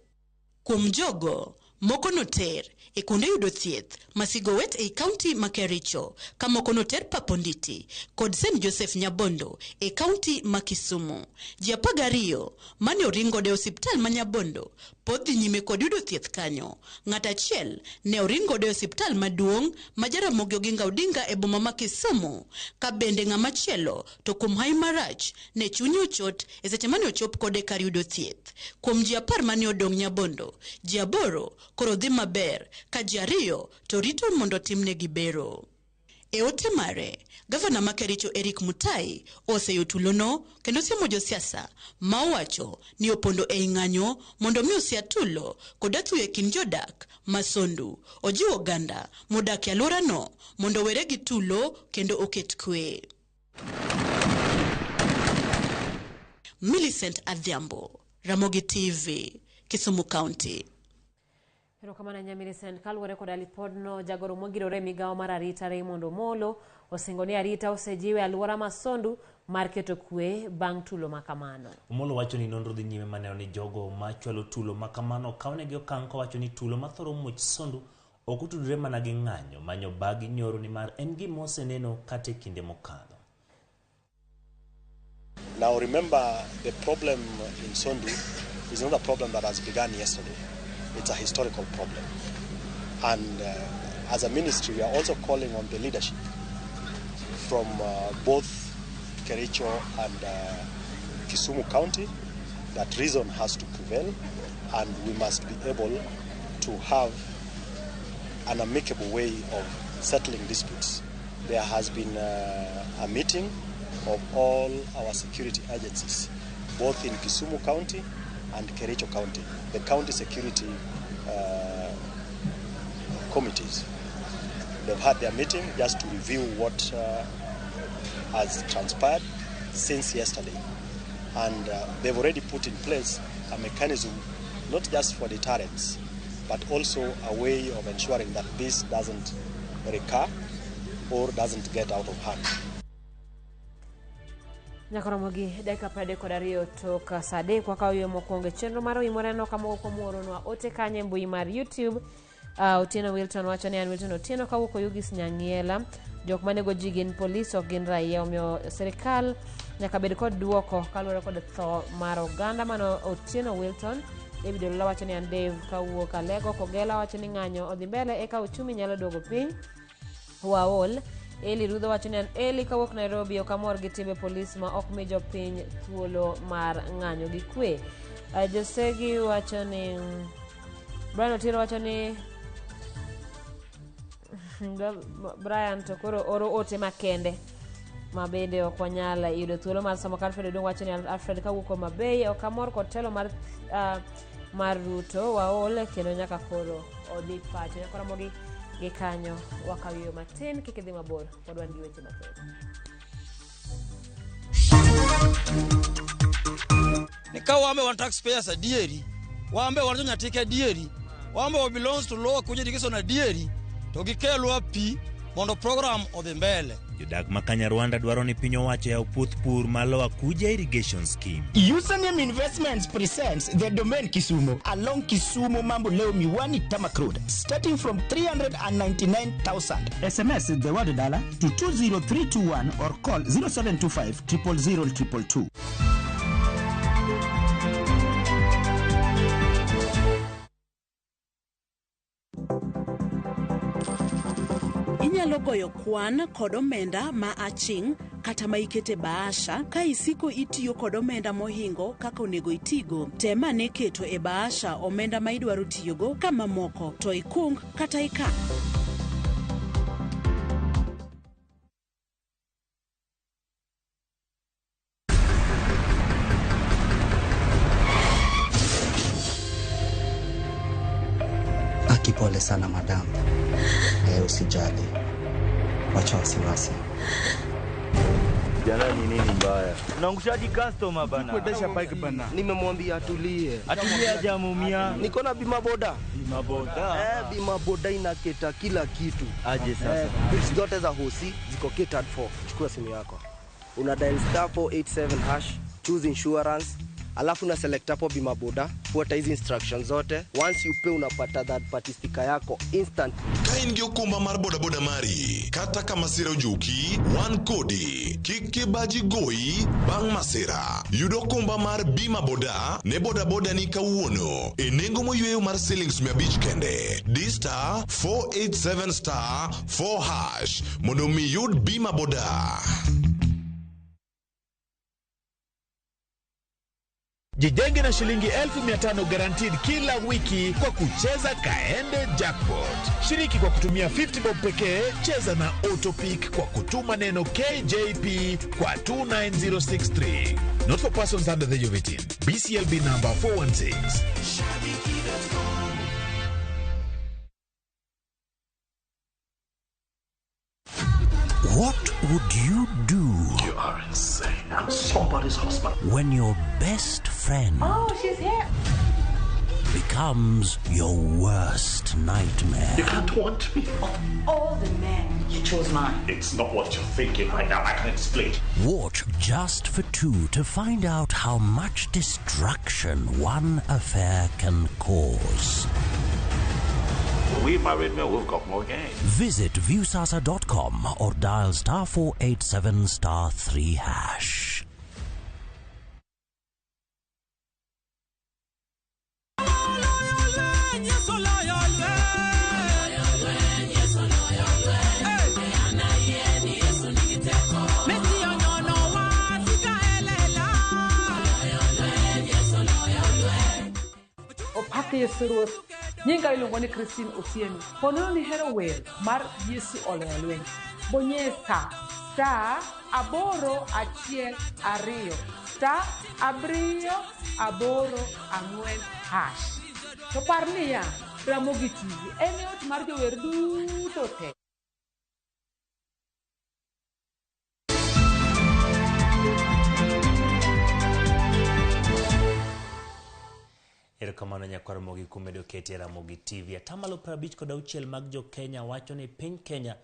Kuom jogo, moko noter e kuonde yudo thieth ma Sigowet ei kaunti ma Kericho, ka moko noter Paponditi kod St. Joseph Nyabondo e kaunti ma Kisumu. Ji 12 mane oring godo e osiptal ma Nyabondo pod dhi nyime kod yudo thieth kanyo. Ng'at achiel ne oring godo e osiptal maduong' ma Jaramogi Oginga Odinga e boma ma Kisumu, ka bende ng'ama chielo to kuom hawi marach ne chunye ochot e seche mane ochop kode kar yudo thieth. Kuom ji 10 mane odong' Nyabondo, ji 8 koro dhi maber, ka ji 2 to rito mondo timnegi bero. E ote mare, gavana ma Kericho Eric Mutai oseyo tulono kendo siemo josiasa ma owacho ni opondo ei ng'anyo mondo mi osia tulo kod athuya e kind jodak ma Sondu. Ojiwo oganda modak e alworano mondo owere gi tulo kendo oket kwe. Millicent Adhiambo, Ramogi TV, Kisumu County. Erokamano ahinya Millicent. Kaluwore koda lipodno, jagoro mogirore e migawo mar arita Raymond Omolo osingo ni arita osejiw e alwora ma Sondu mar keto kwe bang' tulo makamano. Omolo wacho ni nonro dhi nyime maneno ni jogo machwalo tulo makamano okawnegi okang' kowacho ni tulo mathoro muoch Sondu ok otudore mana gi ng'anyo manyo bag nyoro nimar en gima oseneno kata e kinde mokadho. Now remember, the problem in Sondu is not a problem that has begun yesterday. It's a historical problem. And as a ministry, we are also calling on the leadership from both Kericho and Kisumu County that reason has to prevail, and we must be able to have an amicable way of settling disputes. There has been a meeting of all our security agencies, both in Kisumu County and Kericho County, the county security committees. They've had their meeting just to review what has transpired since yesterday. And they've already put in place a mechanism, not just for deterrence, but also a way of ensuring that this doesn't recur or doesn't get out of hand. Nyaka romo gi dakika 32 tok saa 3 wakawo yo mokwongo e chenro mar Oimore no kama kuom oronwa ote kanyo e mbui mar YouTube. Otieno Wilton wacho ni an Wilton Otieno kawuok Oyugis Nyang'iela. Jok manego ji gin polis ok gin raia, omiyo sirikal nyaka bed kod duoko kaluwore kod tho mar oganda. Mano Otieno Wilton. David Olola wacho ni an Dave kawuok Alego. Kogela wacho ni ng'anyo odhi mbele eka uchumi nyalo duogo piny. Waol. Eli Rudho wacho ni an Eli kawuok Nairobi, ok amor gi timbe polis ma ok mi jopiny thuolo mar ng'anyo gi kwe. Josegi wacho ni Brian Otieno wacho ni Brian to koro oro ote makende ma bende ok wanyal yudo thuolo mar somo. Alfred Odong wacho ni Alfred kawuok Homa Bay, ok amor kod telo mar Ruto, waol kendo nyaka koro odhi pacho. Nyaka romo gi kanyo wakaw yo matin, kik idhi mabor, pod wan gi weche mathoth. Ni ka wambe wan taxpayers adieri, wambe wan jonyatike adieri, Wambo belongs to Lower Kuja Irrigation adieri to gikelwa pi mondo program odhi mbele. Jodak ma Kanyarwanda dwaro ni piny owacho yaw puoth pur ma Lower Kuja Irrigation Scheme. Username Investments presents the Domain Kisumu along Kisumu Mamboleo Miwani Tarmac Road, starting from 399,000. SMS the word dollar to 20321 or call 0725 000 222. Inyalo goyo kwan kod omenda ma aching' kata ma ikete bahasha ka isiko itiyo kod omenda mohingo kaka onego itigo. Tem ane keto e bahasha omenda ma idwaro tiyogo ka mamoko to ikung kata ikan. Aki, pole sana madam. Usijali, wacha wasiwasi. Jana ni nini mbaya? Unaangushaji customer bana. Kuendesha bike bana. Nimemwambia atulie. Atulie hajamuumia. Niko na bima boda. Bima boda. Bima boda inaketa kila kitu. Aje sasa. Bills zote za hosi ziko catered for. Chukua simu yako. Una dial star 487 hash, choose insurance, alafu una select hapo bima boda, fuata hizi instructions zote. Once you pay unapata third party sticker yako instantly. Ka in gi okumba mar bodaboda mari, kata ka masira ojuki, wan kodi. Kik kibaji goyi bang' masira. Yud okumba mar bima boda ne bodaboda ni kawuono e nengo moyweyo mar silings 500 kende. Di star 487 star 4 hash mondo mi yud bima boda. Jijenge na shilingi 1500 guaranteed kila wiki kwa kucheza Kaende Jackpot. Shiriki kwa kutumia 50 bob pekee, cheza na Autopick kwa kutuma neno KJP kwa 29063. Not for persons under the age of 18. BCLB number 416. What would you do? You are insane. I'm somebody's husband. When your best friend Oh, she's here. becomes your worst nightmare. You can't want me. Of all the men, you chose mine. It's not what you're thinking right now. I can explain. Watch Just for Two to find out how much destruction one affair can cause. We married men, we've got more game. Visit viewsasa.com or dial star 487 star 3 hash. Opak Yesu Ruoth. Nyinga iluongo ni Christine Otieno. Ponono ni hero wer mar Yesu Oloyo Lweny. Bonyie star star 8 1 2 star 7 8 4 hash. To par niya, Ramogi TV en e ot mar jower duto te. Erokamano nyakwar Ramogi kuom medo kete e Ramogi TV. Atamalo 56 mag jo Kenya wacho ni piny Kenya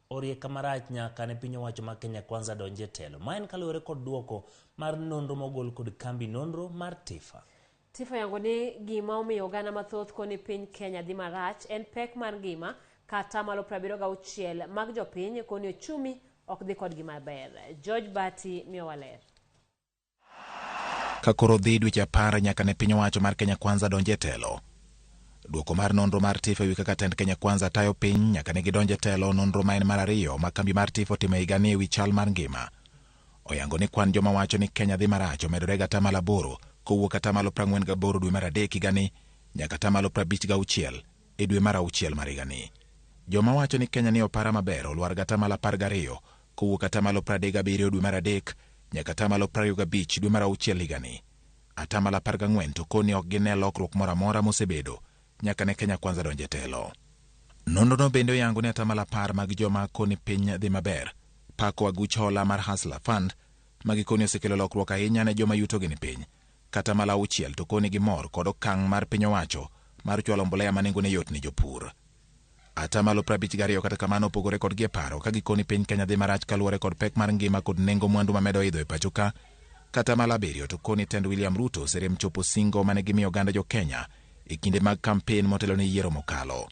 orie kamarach nyaka ne piny owacho ma Kenya Kwanza donje e telo. Ma en kaluwore kod duoko mar nonro mogol kod kambi nonro mar TIFA. TIFA yango ni gima omiyo oganda mathoth koni piny Kenya dhi marach en pek mar ngima ka atamalo 76 mag jopiny koni ochumi ok dhi kodgi maber. George Bati miyowa ler. Ka koro dhi dweche 10 nyaka ne piny owacho mar Kenya Kwanza donje e telo. Duoko mar nonro mar TIFA ewi kaka tend Kenya Kwanza tayo piny nyaka ne gidonje e telo, nonro ma en mar ariyo ma kambi mar TIFA otimo e higani ewi chal mar ngima. Oyango ni kwan joma wacho ni Kenya dhi marach omedore gi atamalo 8 kowuok atamalo 48 dwe mar 3 higani nyaka atamalo 56 e dwe mar 6 mar higani. Joma wacho ni Kenya ni opara maber olwar gi atamalo 12 kowuok atamalo 37 dwe mar 3 nyaka atamalo 25 dwe mar 6 higani. Atamalo 14 to koni ok gine lokruok moro amora mosebedo nyaka ne Kenya Kwanza donje e telo. Nonrono bende oyango ni atamalo 10 mag joma koni piny dhi maber pako aguch hola mar Hustler Fund ma gikoni osekelo lokruok ahinya ne joma yutogi ni piny. Kata atamalo 6 to koni gimor kod okang' mar piny owacho mar chwalo mbolea ma nengone yot ne jopur. Atamalo 52 kata kamano opogore kodgi e paro ka gikoni piny Kenya dhi marach kaluwore kod pek mar ngima kod nengo mwandu mamedo idho e pacho ka. Kata malo 7 to koni tend William Ruto oserem chopo singo mane gimiyo oganda jo Kenya e kinde mag kampen motelo ne yiero mokalo.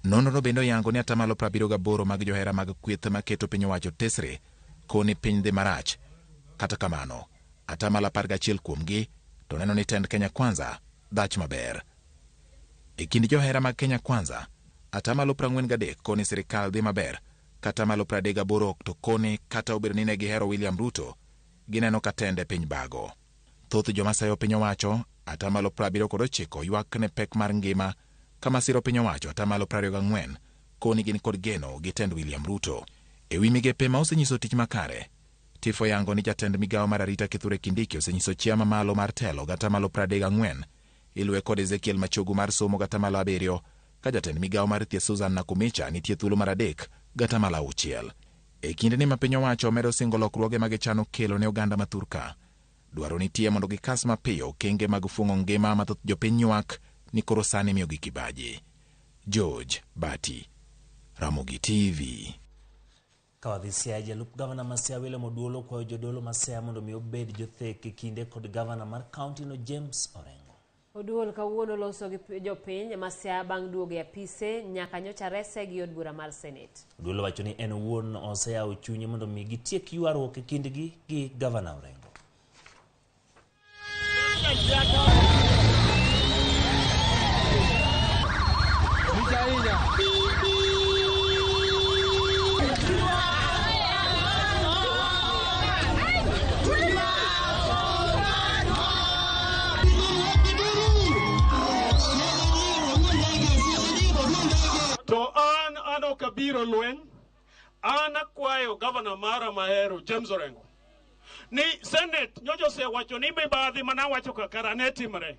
Nonrono bende oyango ni atamalo 78 mag johera mag kweth maketo piny owacho tesre koni piny dhi marach. Kata kamano, atamalo 11 kuomgi to neno ni tend Kenya Kwanza dhach maber. E kind johera mag Kenya Kwanza, atamalo 43 koni sirikal dhi maber, kata malo 38 to koni kata obedo ni ne gihero William Ruto, gineno ka tende piny bago. Thoth joma sayo piny owacho, atamalo 79 ywak ne pek mar ngima, kama siro piny owacho atamalo 24 koni gin kod geno gi tend William Ruto. E wi migepe ma osenyiso tich makare, Tifo yango ni jatend migawo mar arita Kithure Kindiki osenyiso chia mamalo mar telo gi atamalo 34, iluwe kod Ezekiel Machogu mar somo gi atamalo 7, ka jatend migawo mar thieth Susan Nakhumicha nitie thuolo mar 3 gi atamalo 6. E kindeni ma piny owacho medo singo lokruoge ma gichano kelo ne oganda ma thurka, dwaro nitie mondo gikas mapiyo okenge mag fuong'o ngima ma thoth jopiny ywak ni koro sani miyogi kibaji. George Bati, Ramogi TV. Ka wadhi Siaya, jalup gavana ma Siaya William Oduolo kwayo jodolo ma Siaya mondo mi obed jothek e kinde kod gavana mar kaunti no James Orengo. Oduol kawuono loso gi jopiny ma Siaya bang' duogo e apise nyaka nyocha rese gi od bura mar Senate. Oduol wacho ni en owuon oseyawo chunye mondo mi gitiek ywaruok e kindgi gi gavana Orengo. To an ok abiro lweny, an akwayo gavana mara mahero James Orengo ni Senate nyocha osewacho ni mibadhi mana wacho kakara ne timre.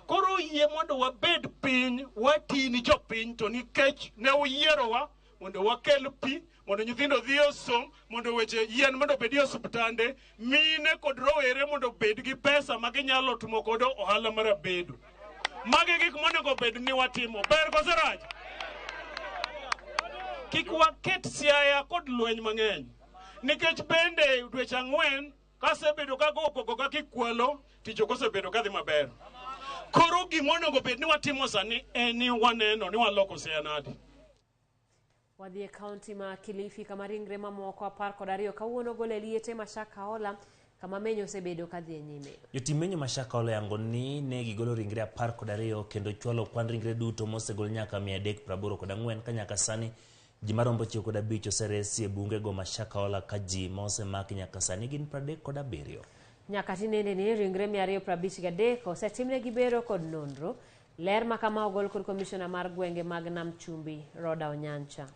Koro yie mondo wabed piny wati ni jopiny to nikech ne uyierowa mondo wakel pi, mondo nyithindo odhi osom, mondo weche yien mondo obed e osiptande, mine kod rowere mondo obed gi pesa ma ginyalo timo godo ohala mar abedo. Magi gik monego bed ni watimo. Ber kose rach? Kik waket Siaya kod lweny mang'eny. Nikech bende dweche 4 kasebedo kago koko ka kikwalo, tich ok osebedo kadhi maber. Koro gima onego bed ni watimo sani en ni waneno ni waloko Siaya nadi. Wadhi e kaunti ma Kilifi kama ringre mamoko 12 kawuono gol e liete ma Shakahola kama menyo osebedo kadhi e nyime. Jotim menyo ma Shakahola yango ni ne gigolo ringre 12 kendo chwalo kwan ringre duto mosegol nyaka 384 ka nyaka sani ji marombo 95 oseresi e bungego ma Shakahola ka ji ma osemaki nyaka sani gin 37. Nyaka tinende ni ringre 253 osetimnegi bero kod nonro. Ler ma kama ogol kod komishona mar gwenge mag Nam Chumbi, Roda Onyancha.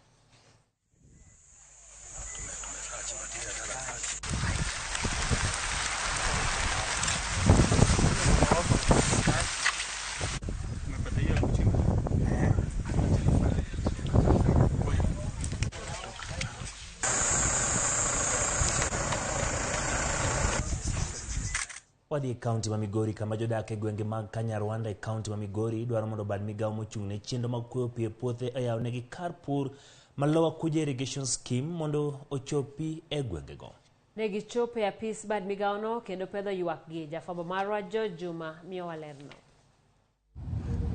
Wadhi e kaunti ma Migori kama jodak e gwenge mag Kanyarwanda e kaunti ma Migori dwaro mondo bad migawo mochung' ne chenro mag kweyo pi e puothe oyawnegi kar pur ma Lower Kuja Irrigation Scheme mondo ochopi e gwengego. Ne gichopo e apis bad migawono kendo pedho ywakgi. Jafwambo marwa George Juma miyowa lerno.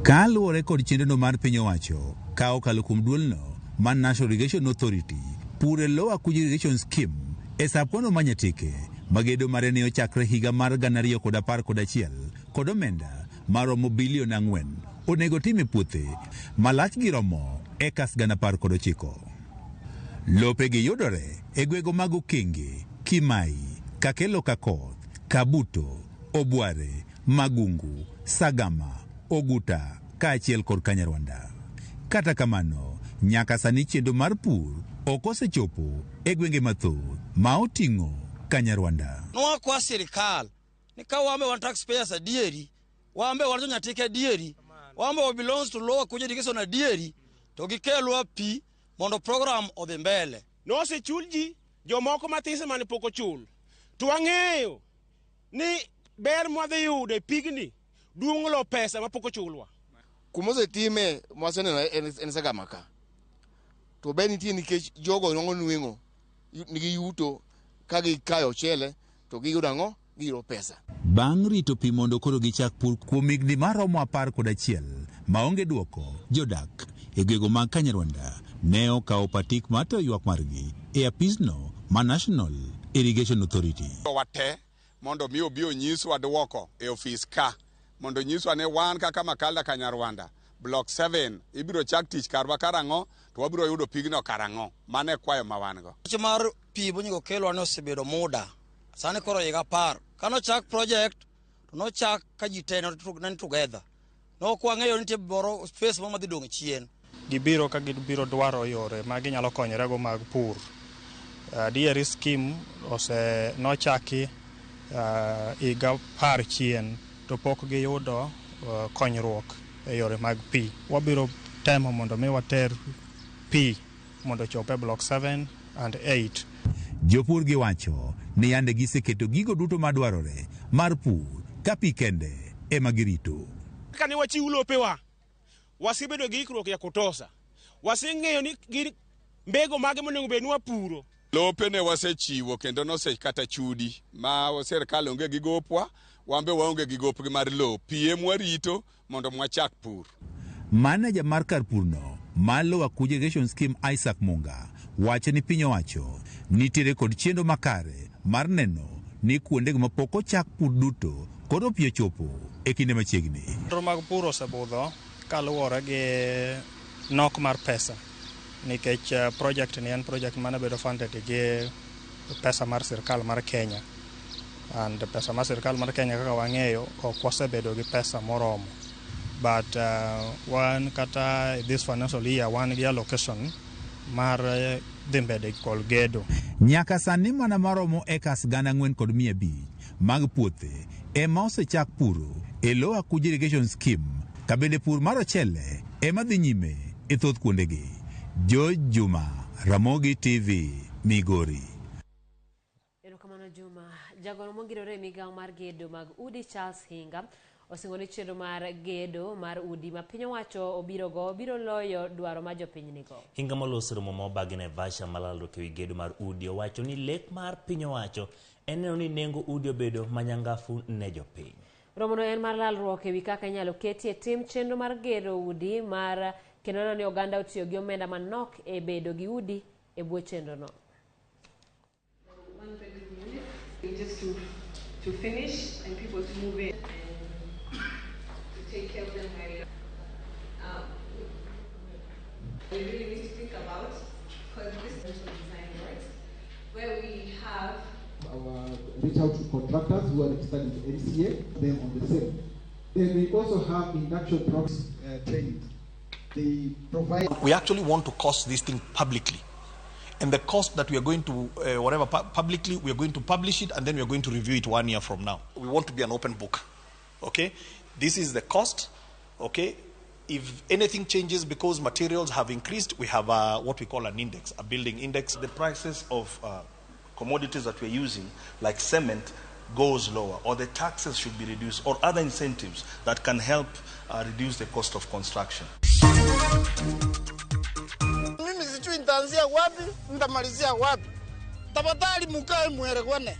Kaluwore kod chenrono mar piny owacho ka okalo kuom duolno mar National Irrigation Authority, pur e Lower Kuja Irrigation Scheme e sub-kono ma Nyatike ma gedo mare ne ochakre higa mar 2011 kod omenda maromo bilion 4 onego tim e puothe ma lachgi romo ekas 19,000. Lopegi yudore e gwego mag Okenge, Kimai, Kakelo Kakoth, Kabuto, Obware, Magungu, Sagama, Oguta kaachiel kod Kanyarwanda. Kata kamano, nyaka sani chenro mar pur ok osechopo e gwenge mathoth ma oting'o Kanyarwanda. Nwakwa sirikal ni ka wambe wan taxpayers adieri, wambe wan jonyatike adieri, wambe we belongs to Lower Kuja Irrigation adieri, to gikelwa pi mondo program odhi mbele. Nosechul ji jomoko mathis mane pok ochul. To wang'eyo ni ber mwadhi yudo e pigni duong' lo pesa mapok ochulwa. Kuma osetime mwaseneno en Sagama ka. To ber nitie nikech jogo nwang'o nweng'o nigi yuto ka gikayo ochele to giyudo ang'o? Giyudo pesa. Bang' rito pi mondo koro gichak pur kuom higni maromo 11 maonge duoko, jodak e gwego mag Kanyarwanda ne okawo patik mar tero ywak margi e apisno ma National Irrigation Authority. Wate mondo mi obi onyiswa duoko e ofis ka, mondo onyiswa ni wan kaka Makalda Kanyarwanda Block 7 ibiro chak tich karwa karang'o to wabiro yudo pigno karang'o. Mano e kwayo ma wan go. Wach mar pi monego kelwa ne osebedo muda. Sani koro higa 10. Kano chak project to nochak ka ji te ne together. Ne ok wang'eyo ni nitie moro space moro madhi dong' chien. Gibiro ka gibiro dwaro yore ma ginyalo konyorego mag pur. Adieri scheme ose nochaki higa 10 chien to pok giyudo konyruok e yore mag pi. Wabiro temo mondo mi water pi mondo ochop e block 7 and 8. Jopur giwacho ni yande giseketo gigo duto madwarore mar pur ka pi kende ema girito. Kane wachiw lopewa, wasebedo gi ikruok ya kutosha. Waseng'eyo ni gin mbego mage monego bed ni wapuro. Lope ne wasechiwo kendo nose kata chudi ma sirkal onge gi gopwa, wan be waonge gi gopgi mar lowo. Pi ema warito mondo mwachak pur. Maneja mar kar purno mar Lower Kuja Irrigation Scheme Isaac Munga wacho ni piny owacho nitiere kod chenro makare mar neno ni kuondego mapok ochak pur duto koro pi ochopo e kinde machiegni. Chenro mag pur osebudho kaluwore gi nok mar pesa nikech project ni en project mane bedo funded gi pesa mar sirkal mar Kenya. And pesa mar sirkal mar Kenya kaka wang'eyo ok wasebedo gi pesa moromo. But wan kata this financial year wan gi allocation mar dhi mbele kod gedo. Nyaka sani mana maromo acres 4,500 mag puothe ema osechak puro e Lower Kuja Irrigation Scheme ka bende pur mar ochele ema dhi nyime e thoth kuondegi. George Juma, Ramogi TV, Migori. Erokamano Juma. Jagoro mongirore e migawo mar gedo mag udi Charles Hinga osingo ni chenro mar gedo mar udi ma piny owacho obirogo biro loyo dwaro ma jopiny nigo. Hinga moloso romo ma obagi Naivasha malalruok ewi gedo mar udi owacho ni lek mar piny owacho en neno ni nengo udi obedo manyangafu ne jopiny. Romono en mar lalruok ewi kaka inyalo ketie tim chenro mar gero udi mar kendo neno ni oganda otiyo gi omenda manok e bedo gi udi e bwo chenrono. Just to finish and people to move in and to take care of them very we really need to think about, because this is design works where we have our reach out to contractors who are registered with NCA, them on the same. Then we also have induction programs, trainings. They provide. We actually want to cost this thing publicly. And the cost that we are going to, whatever, publicly, we are going to publish it and then we are going to review it 1 year from now. We want to be an open book, okay? This is the cost, okay? If anything changes because materials have increased, we have what we call an index, a building index. The prices of commodities that we're using, like cement, goes lower, or the taxes should be reduced, or other incentives that can help reduce the cost of construction. Mimi sijui nitaanzia wapi, nitamalizia wapi. Tafadhali mukae muelewane,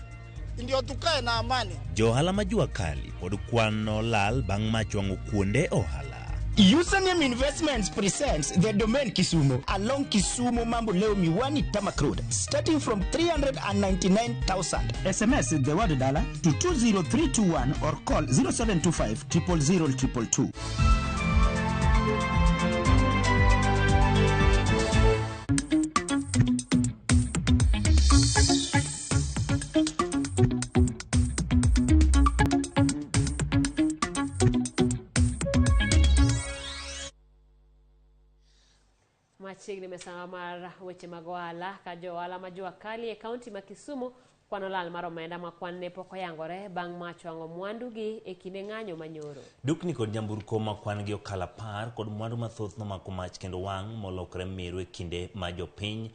ndio tukae na amani. Jo ohala ma jua kali pod kwano lal bang' mach wang'o kuonde ohala. Username Investments presents the Domain Kisumu along Kisumu Mamboleo Miwani Tarmac Road, starting from 399,000. SMS the word dollar to 20321 or call 0725 000 222. Machiegni mesa mar weche mag ohala ka jo ohala ma jua kali e kaunti ma Kisumu kwano lal mar omenda ma kwan ne pok oyangore bang' mach wang'o mwandugi e kinde ng'anyo manyoro. Dukni kod nyamburko ma kwan gi okalo 10 kod mwandu mathoth nomako mach kendo wang' molokore miru e kinde ma jopiny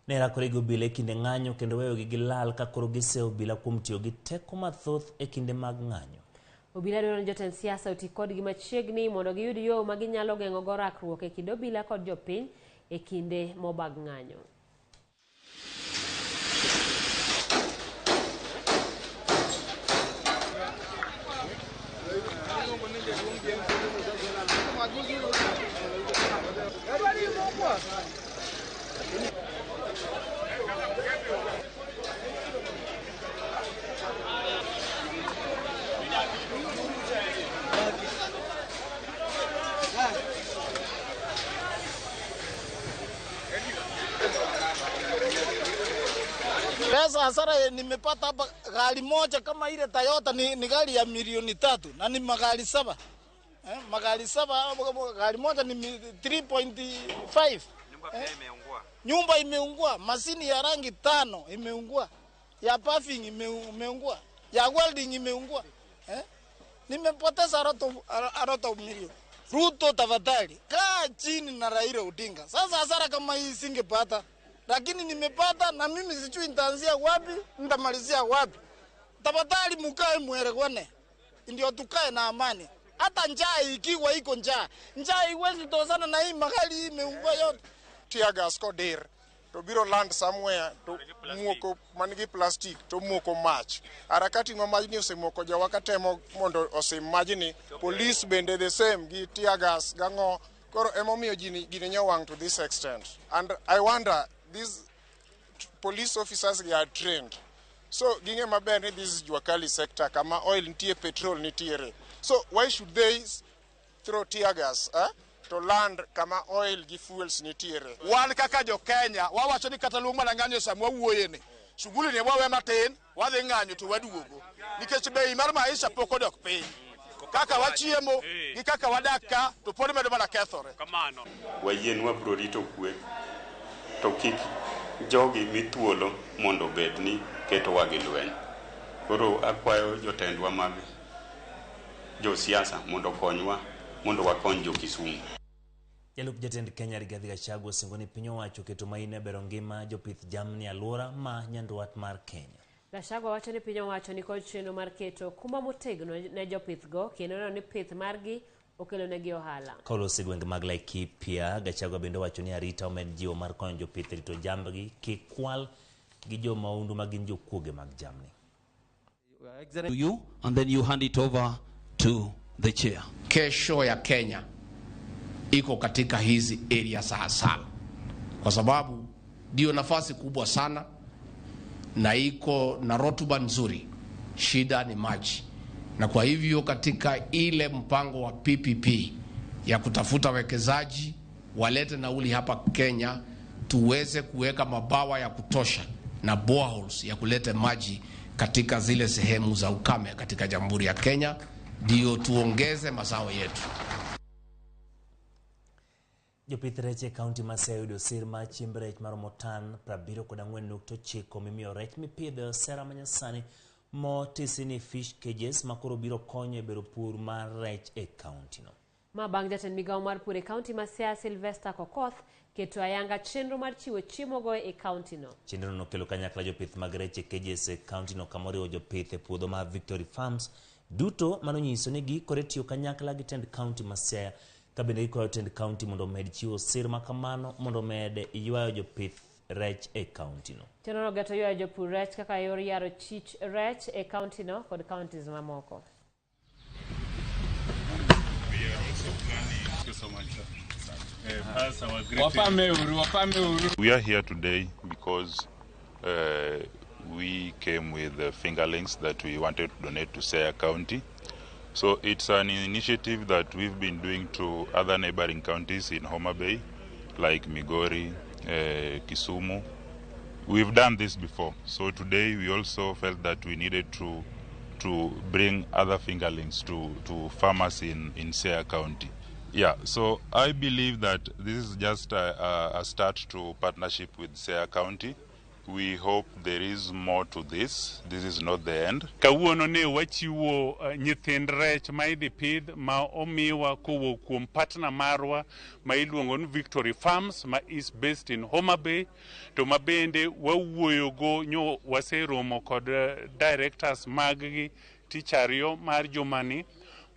ne rakore gi obila e kinde ng'anyo kendo weyogi gi lal ka koro giseyo obila kuom tiyo gi teko mathoth e kinde mag ng'anyo. Obila dwaro ni jotend siasa oti kodgi machiegni mondo giyud yo ma ginyalo geng'ogo rakruok e kind obila kod jopiny e kinde mobag ng'anyo. Pesa hasara nimepata hapa gari moja kama ile Toyota ni gari ya milioni 3 na ni magari 7. Magari 7, gari moja ni 3.5. Nyumba imeungua, mashini ya rangi 5 imeungua, ya paving imeungua, ya welding imeungua. Nimepoteza a lot of million. Ruto tafadhali, kaa chini na Raila Odinga. Sasa hasara kama hii singepata, lakini nimepata na mimi sijui nitaanzia wapi, nitamalizia wapi. Tafadhali mkae muelewane, ndio tukae na amani. Hata njaa ikiwa iko njaa, njaa haiwezi tozana na hii magari hii imeungua yote. Tear gas kodir to biro land somewhere to muoko man gi plastic to muoko mach. Harakati ma majni osemoko jowa katemo mondo osim majni, police bende the same gi tear gas gang'o. Koro emomiyo gini nyowang' to this extent. And I wonder, these police officers, they are trained. So ging'e maber ni this is Jua Kali sector kama oil nitie, petrol nitiere. So why should they throw tear gas to land kama oil gi fuels nitiere? Wan kaka jo Kenya wawacho ni kata luong mana ng'anyo sama wawuoye ni shughuli ni wawe matin wadhi ng'anyo to waduogo nikech bei mar maisha pok odok piny kaka wachiemo gi kaka wadak ka to pod medo mana kethore. Wayie ni wabiro rito kwe to kik jogi mi thuolo mondo obed ni ketowa gi lweny. Koro akwayo jotendwa mag josiasa mondo okonywa mondo wakony jo Kisumu. Jalup jatend Kenya Rigathi Gachagua osingo ni piny owacho oketo maino e bero ngima jopith jamni e alwora ma nyandwat mar Kenya. Gachagua wacho ni piny owacho nikod chenro mar keto okumba motegno ne jopithgo kendo neno ni pith margi okelonegi ohala. Koloso e gwenge mag Laikipia, Gachagua bende owacho ni arita omed jiwo mar konyo jopith rito jambgi kik kwal gi jomahundu ma gin jokuoge mag jamni. To you, and then you hand it over to the chair. Kesho ya Kenya iko katika hizi area za ASAL, kwa sababu ndio nafasi kubwa sana na iko na rotuba nzuri. Shida ni maji, na kwa hivyo katika ile mpango wa PPP ya kutafuta wekezaji walete nauli hapa Kenya, tuweze kuweka mabawa ya kutosha na boreholes ya kuleta maji katika zile sehemu za ukame katika Jamhuri ya Kenya, ndio tuongeze mazao yetu. Jopith rech e kaunti ma Siaya oyudo sir mar chiemb rech maromo tan 74.9 mimiyo rech mipidho e osera manyasani motisi ni fish cages ma koro biro konyo e bero pur mar rech e kaunti no. Ma bang' jatend migawo mar pur e kaunti ma Siaya Sylvester Kokoth keto ayanga chenro mar chiwo chiemo go e kaunti no. Chenro no nokelo kanyakla jopith mag rech e cages e kaunti no kama oriwo jopith e puodho mar Victory Farms duto manonyiso ni giikore tiyo kanyakla gi tend kaunti ma Siaya ka bende gikwayo tend kaunti mondo omed chiwo sir makamano mondo omed ywayo jopith rech e kaunti no. Chenro no geto ywayo jopur rech kaka yor yaro chich rech e kaunti no kod counties mamoko. We are here today because we came with the fingerlings that we wanted to donate to Siaya County. So it's an initiative that we've been doing to other neighboring counties in Homa Bay, like Migori, Kisumu. We've done this before. So today we also felt that we needed to bring other fingerlings to farmers in Siaya County. Yeah, so I believe that this is just a start to partnership with Siaya County. We hope there is more to this. This is not the end. Kawuono ne wachiwo nyithind rech ma idhi pidh ma omiwa kowuok kuom partner marwa ma iluongo ni Victory Farms ma is based in Homa Bay, to ma bende wawuoyogo nyo waseromo kod directors maggi. tich ariyo mar jumani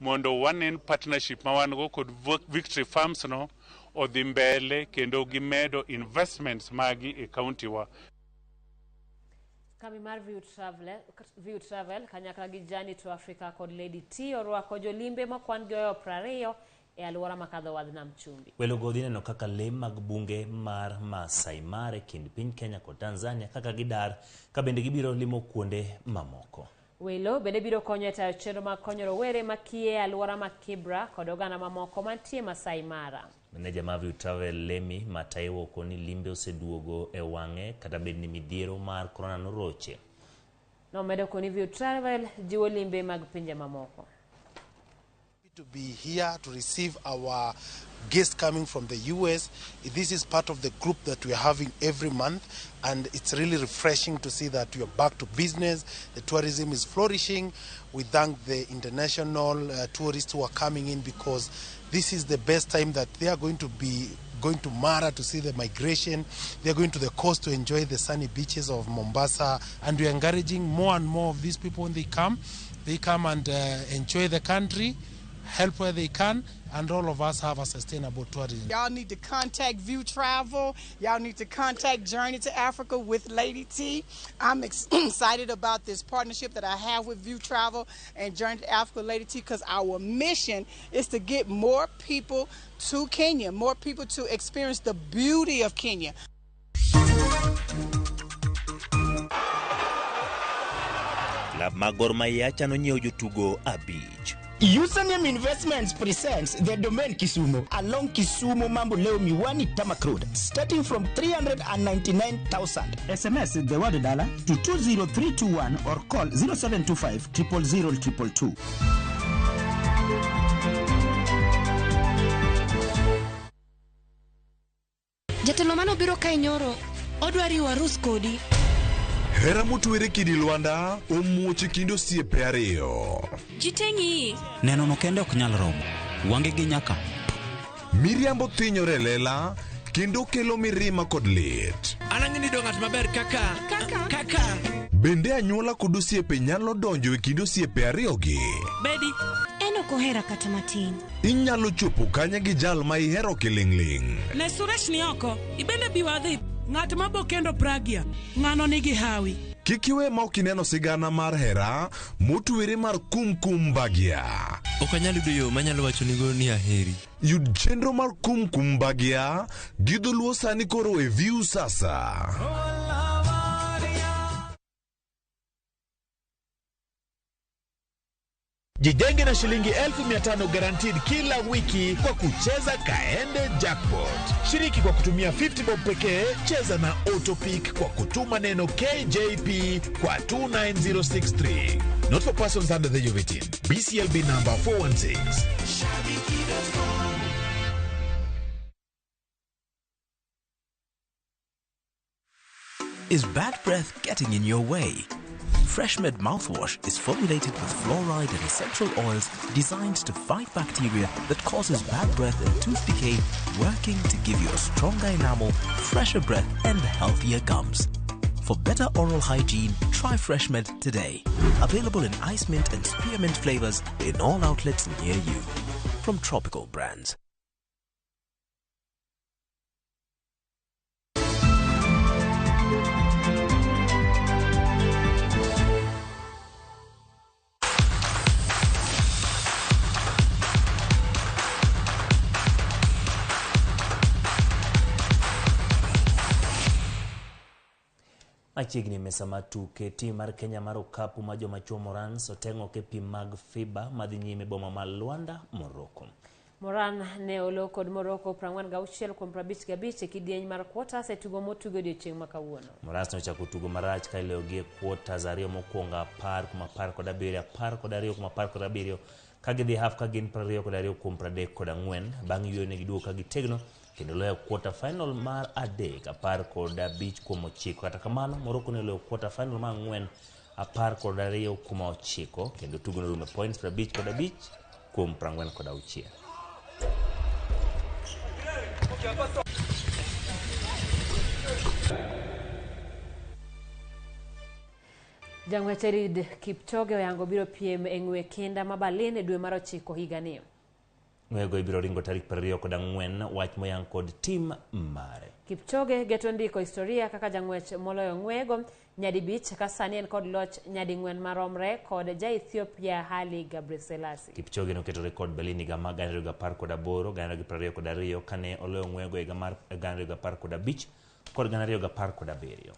mondo wanen partnership ma wan go kod Victory Farms no odhi mbele kendo gimedo investments magi e county wa. Kambi mar View Travel kanyakla gi Journey to Africa kod Lady T orwako jolimbe mokwan gi oyo 20 e alwora makadho wadh nam chumbi. Welogo dhi neno kaka lee mag bunge mar Masai Mara e kind piny Kenya kod Tanzania kaka gidar ka bende gibiro limo kuonde mamoko. Welo bende biro konyo e tayo chenro mag konyo rowere makiye e alwora ma Kibra kod oganda mamoko mantie Masai Mara. Meneja mar View Travel Lemmy Mataiwo koni limbe oseduogo e wang'e kata bed ni midhiero mar korona noroche. Nomedo koni View Travel jiwo limbe mag pinje mamoko. To be here to receive our guests coming from the US. This is part of the group that we are having every month, and it's really refreshing to see that we are back to business. The tourism is flourishing. We thank the international tourists who are coming in, because this is the best time that they are going to be going to Mara to see the migration. They are going to the coast to enjoy the sunny beaches of Mombasa, and we are encouraging more and more of these people when they come. They come and enjoy the country, help where they can, and all of us have a sustainable tourism. Y'all need to contact View Travel. Y'all need to contact Journey to Africa with Lady T. I'm excited about this partnership that I have with View Travel and Journey to Africa with Lady T, because our mission is to get more people to Kenya, more people to experience the beauty of Kenya. Klab mag Gor Mahia chano nyiewo jotugo 5. Username Investments presents the Domain Kisumu along Kisumu Mamboleo Miwani Tarmac Road, starting from 399,000. SMS the word dollar to 20321 or call 0725 000 222. Jatelo mano biro kae nyoro, odwa riwo arus kodi. Hera motwere kidi Lwanda omuoch e kind osiepe ariyo. Ji te ng'iyi. Neno no kende ok nyal romo. Wange gi nyaka. Miriambo thinyore e lela kendo kelo mirima kod lit. An ang'e ni ng'at maber kaka kaka kaka. Bende anyuola kod osiepe nyalo donjo e kind osiepe ariyogi. Bedi. En ok ohera kata matin. Inyalo chopo kanye gi jal ma ihero kiling'ling'. Ne Suresh ni oko, ibende bi wadhi. Ng'at ma bo kendo Pragya, ng'ano nigi hawi. Kik iwe ma ok ineno sigana mar hera motwere mar Kumkum Bhagya. Ok anyal yudo yo manyalo wachonigo ni aheri. Yud chenro mar Kumkum Bhagya gi dholuo sani koro e View Sasa. Jijenge na shilingi 1500 guaranteed kila wiki kwa kucheza Kaende Jackpot. Shiriki kwa kutumia 50 bob pekee, cheza na Autopick kwa kutuma neno KJP kwa 29063. Not for persons under the age of 18. BCLB number 416. Is bad breath getting in your way? FreshMed mouthwash is formulated with fluoride and essential oils designed to fight bacteria that causes bad breath and tooth decay, working to give you a stronger enamel, fresher breath, and healthier gums. For better oral hygiene, try FreshMed today. Available in ice mint and spearmint flavors in all outlets near you. From Tropical Brands. Machiegni mesa mar tuke, tim mar Kenya mar okapu ma joma chuo Morans oteng' oko e piem mag FIBA madhi nyime boma ma Luanda, Morocco. Moran ne olo kod Morocco 46 kuom 55 e kidieny mar quarters e tugo motugo odiochieng' ma kawuono. Morans ne ochako tugo marach ka iloyogi e quarters ariyo mokwongo 10 kuom 17, 12 kuom 17 ka gidhi half ka gin 22 kuom 34. Bang' yueyo ne giduogo ka gitegno kendo loyo quarter final mar 3 15 kuom 9. Kata kamano Morocco ne oloyo quarter final mar 4 12 kuom 9 kendo tugo norumo e points 55 kuom 46. Jang'wech Eliud Kipchoge oyango biro piem e ng'we kinda ma Berlin e dwe mar 9 higani. Ng'wego ibiro ringo tarik 24 wach moyang kod tim mare. Kipchoge geto ndiko historia kaka jang'wech moloyo ng'wego nyadibich ka sani en kod loch nyading'wen maromre kod ja Ethiopia Haile Gebrselassie. Kipchoge noketo rekod Berlin higa mar 2018, 2022 kane oloyo ng'wego higa mar 2015 kod 2017.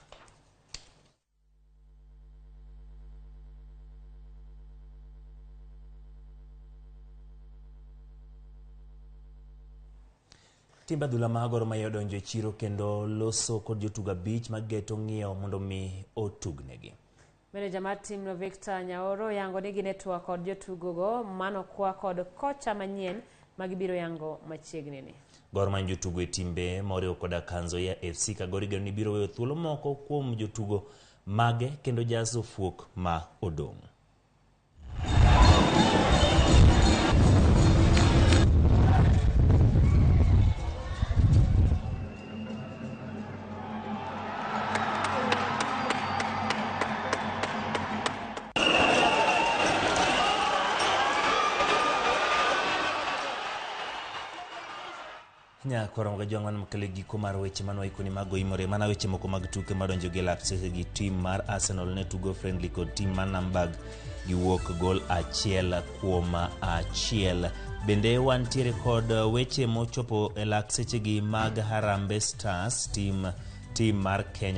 Timbe adhula mag Gor Mahia odonjo e chiro kendo loso kod jotugo 5 mageto ng'iewo mondo mi otugnegi. Meneja mar timno Victor Nyaoro yango ni gin e twak kod jotugogo manokwa kod kocha manyien ma gibiro yango machiegni ni. Gor manyo jotugo e timbe moriwo koda Kanzoya FC ka Gor igeno ni biro weyo thuolo moko kuom jotugo mage kendo jaso fuok ma odong'. Nyakoro ga jwang'wan mkele giko mar weche mane waikoni mag oimore mana weche moko mag tuke madonjo gi lap seche gi tim mar Arsenal ne tugo friendly kod tim mar Hamburg giwuok gol 1-1. Bende wantiere kod weche mochopo e lak seche gi mag Harambee Stars tim mar Kenya.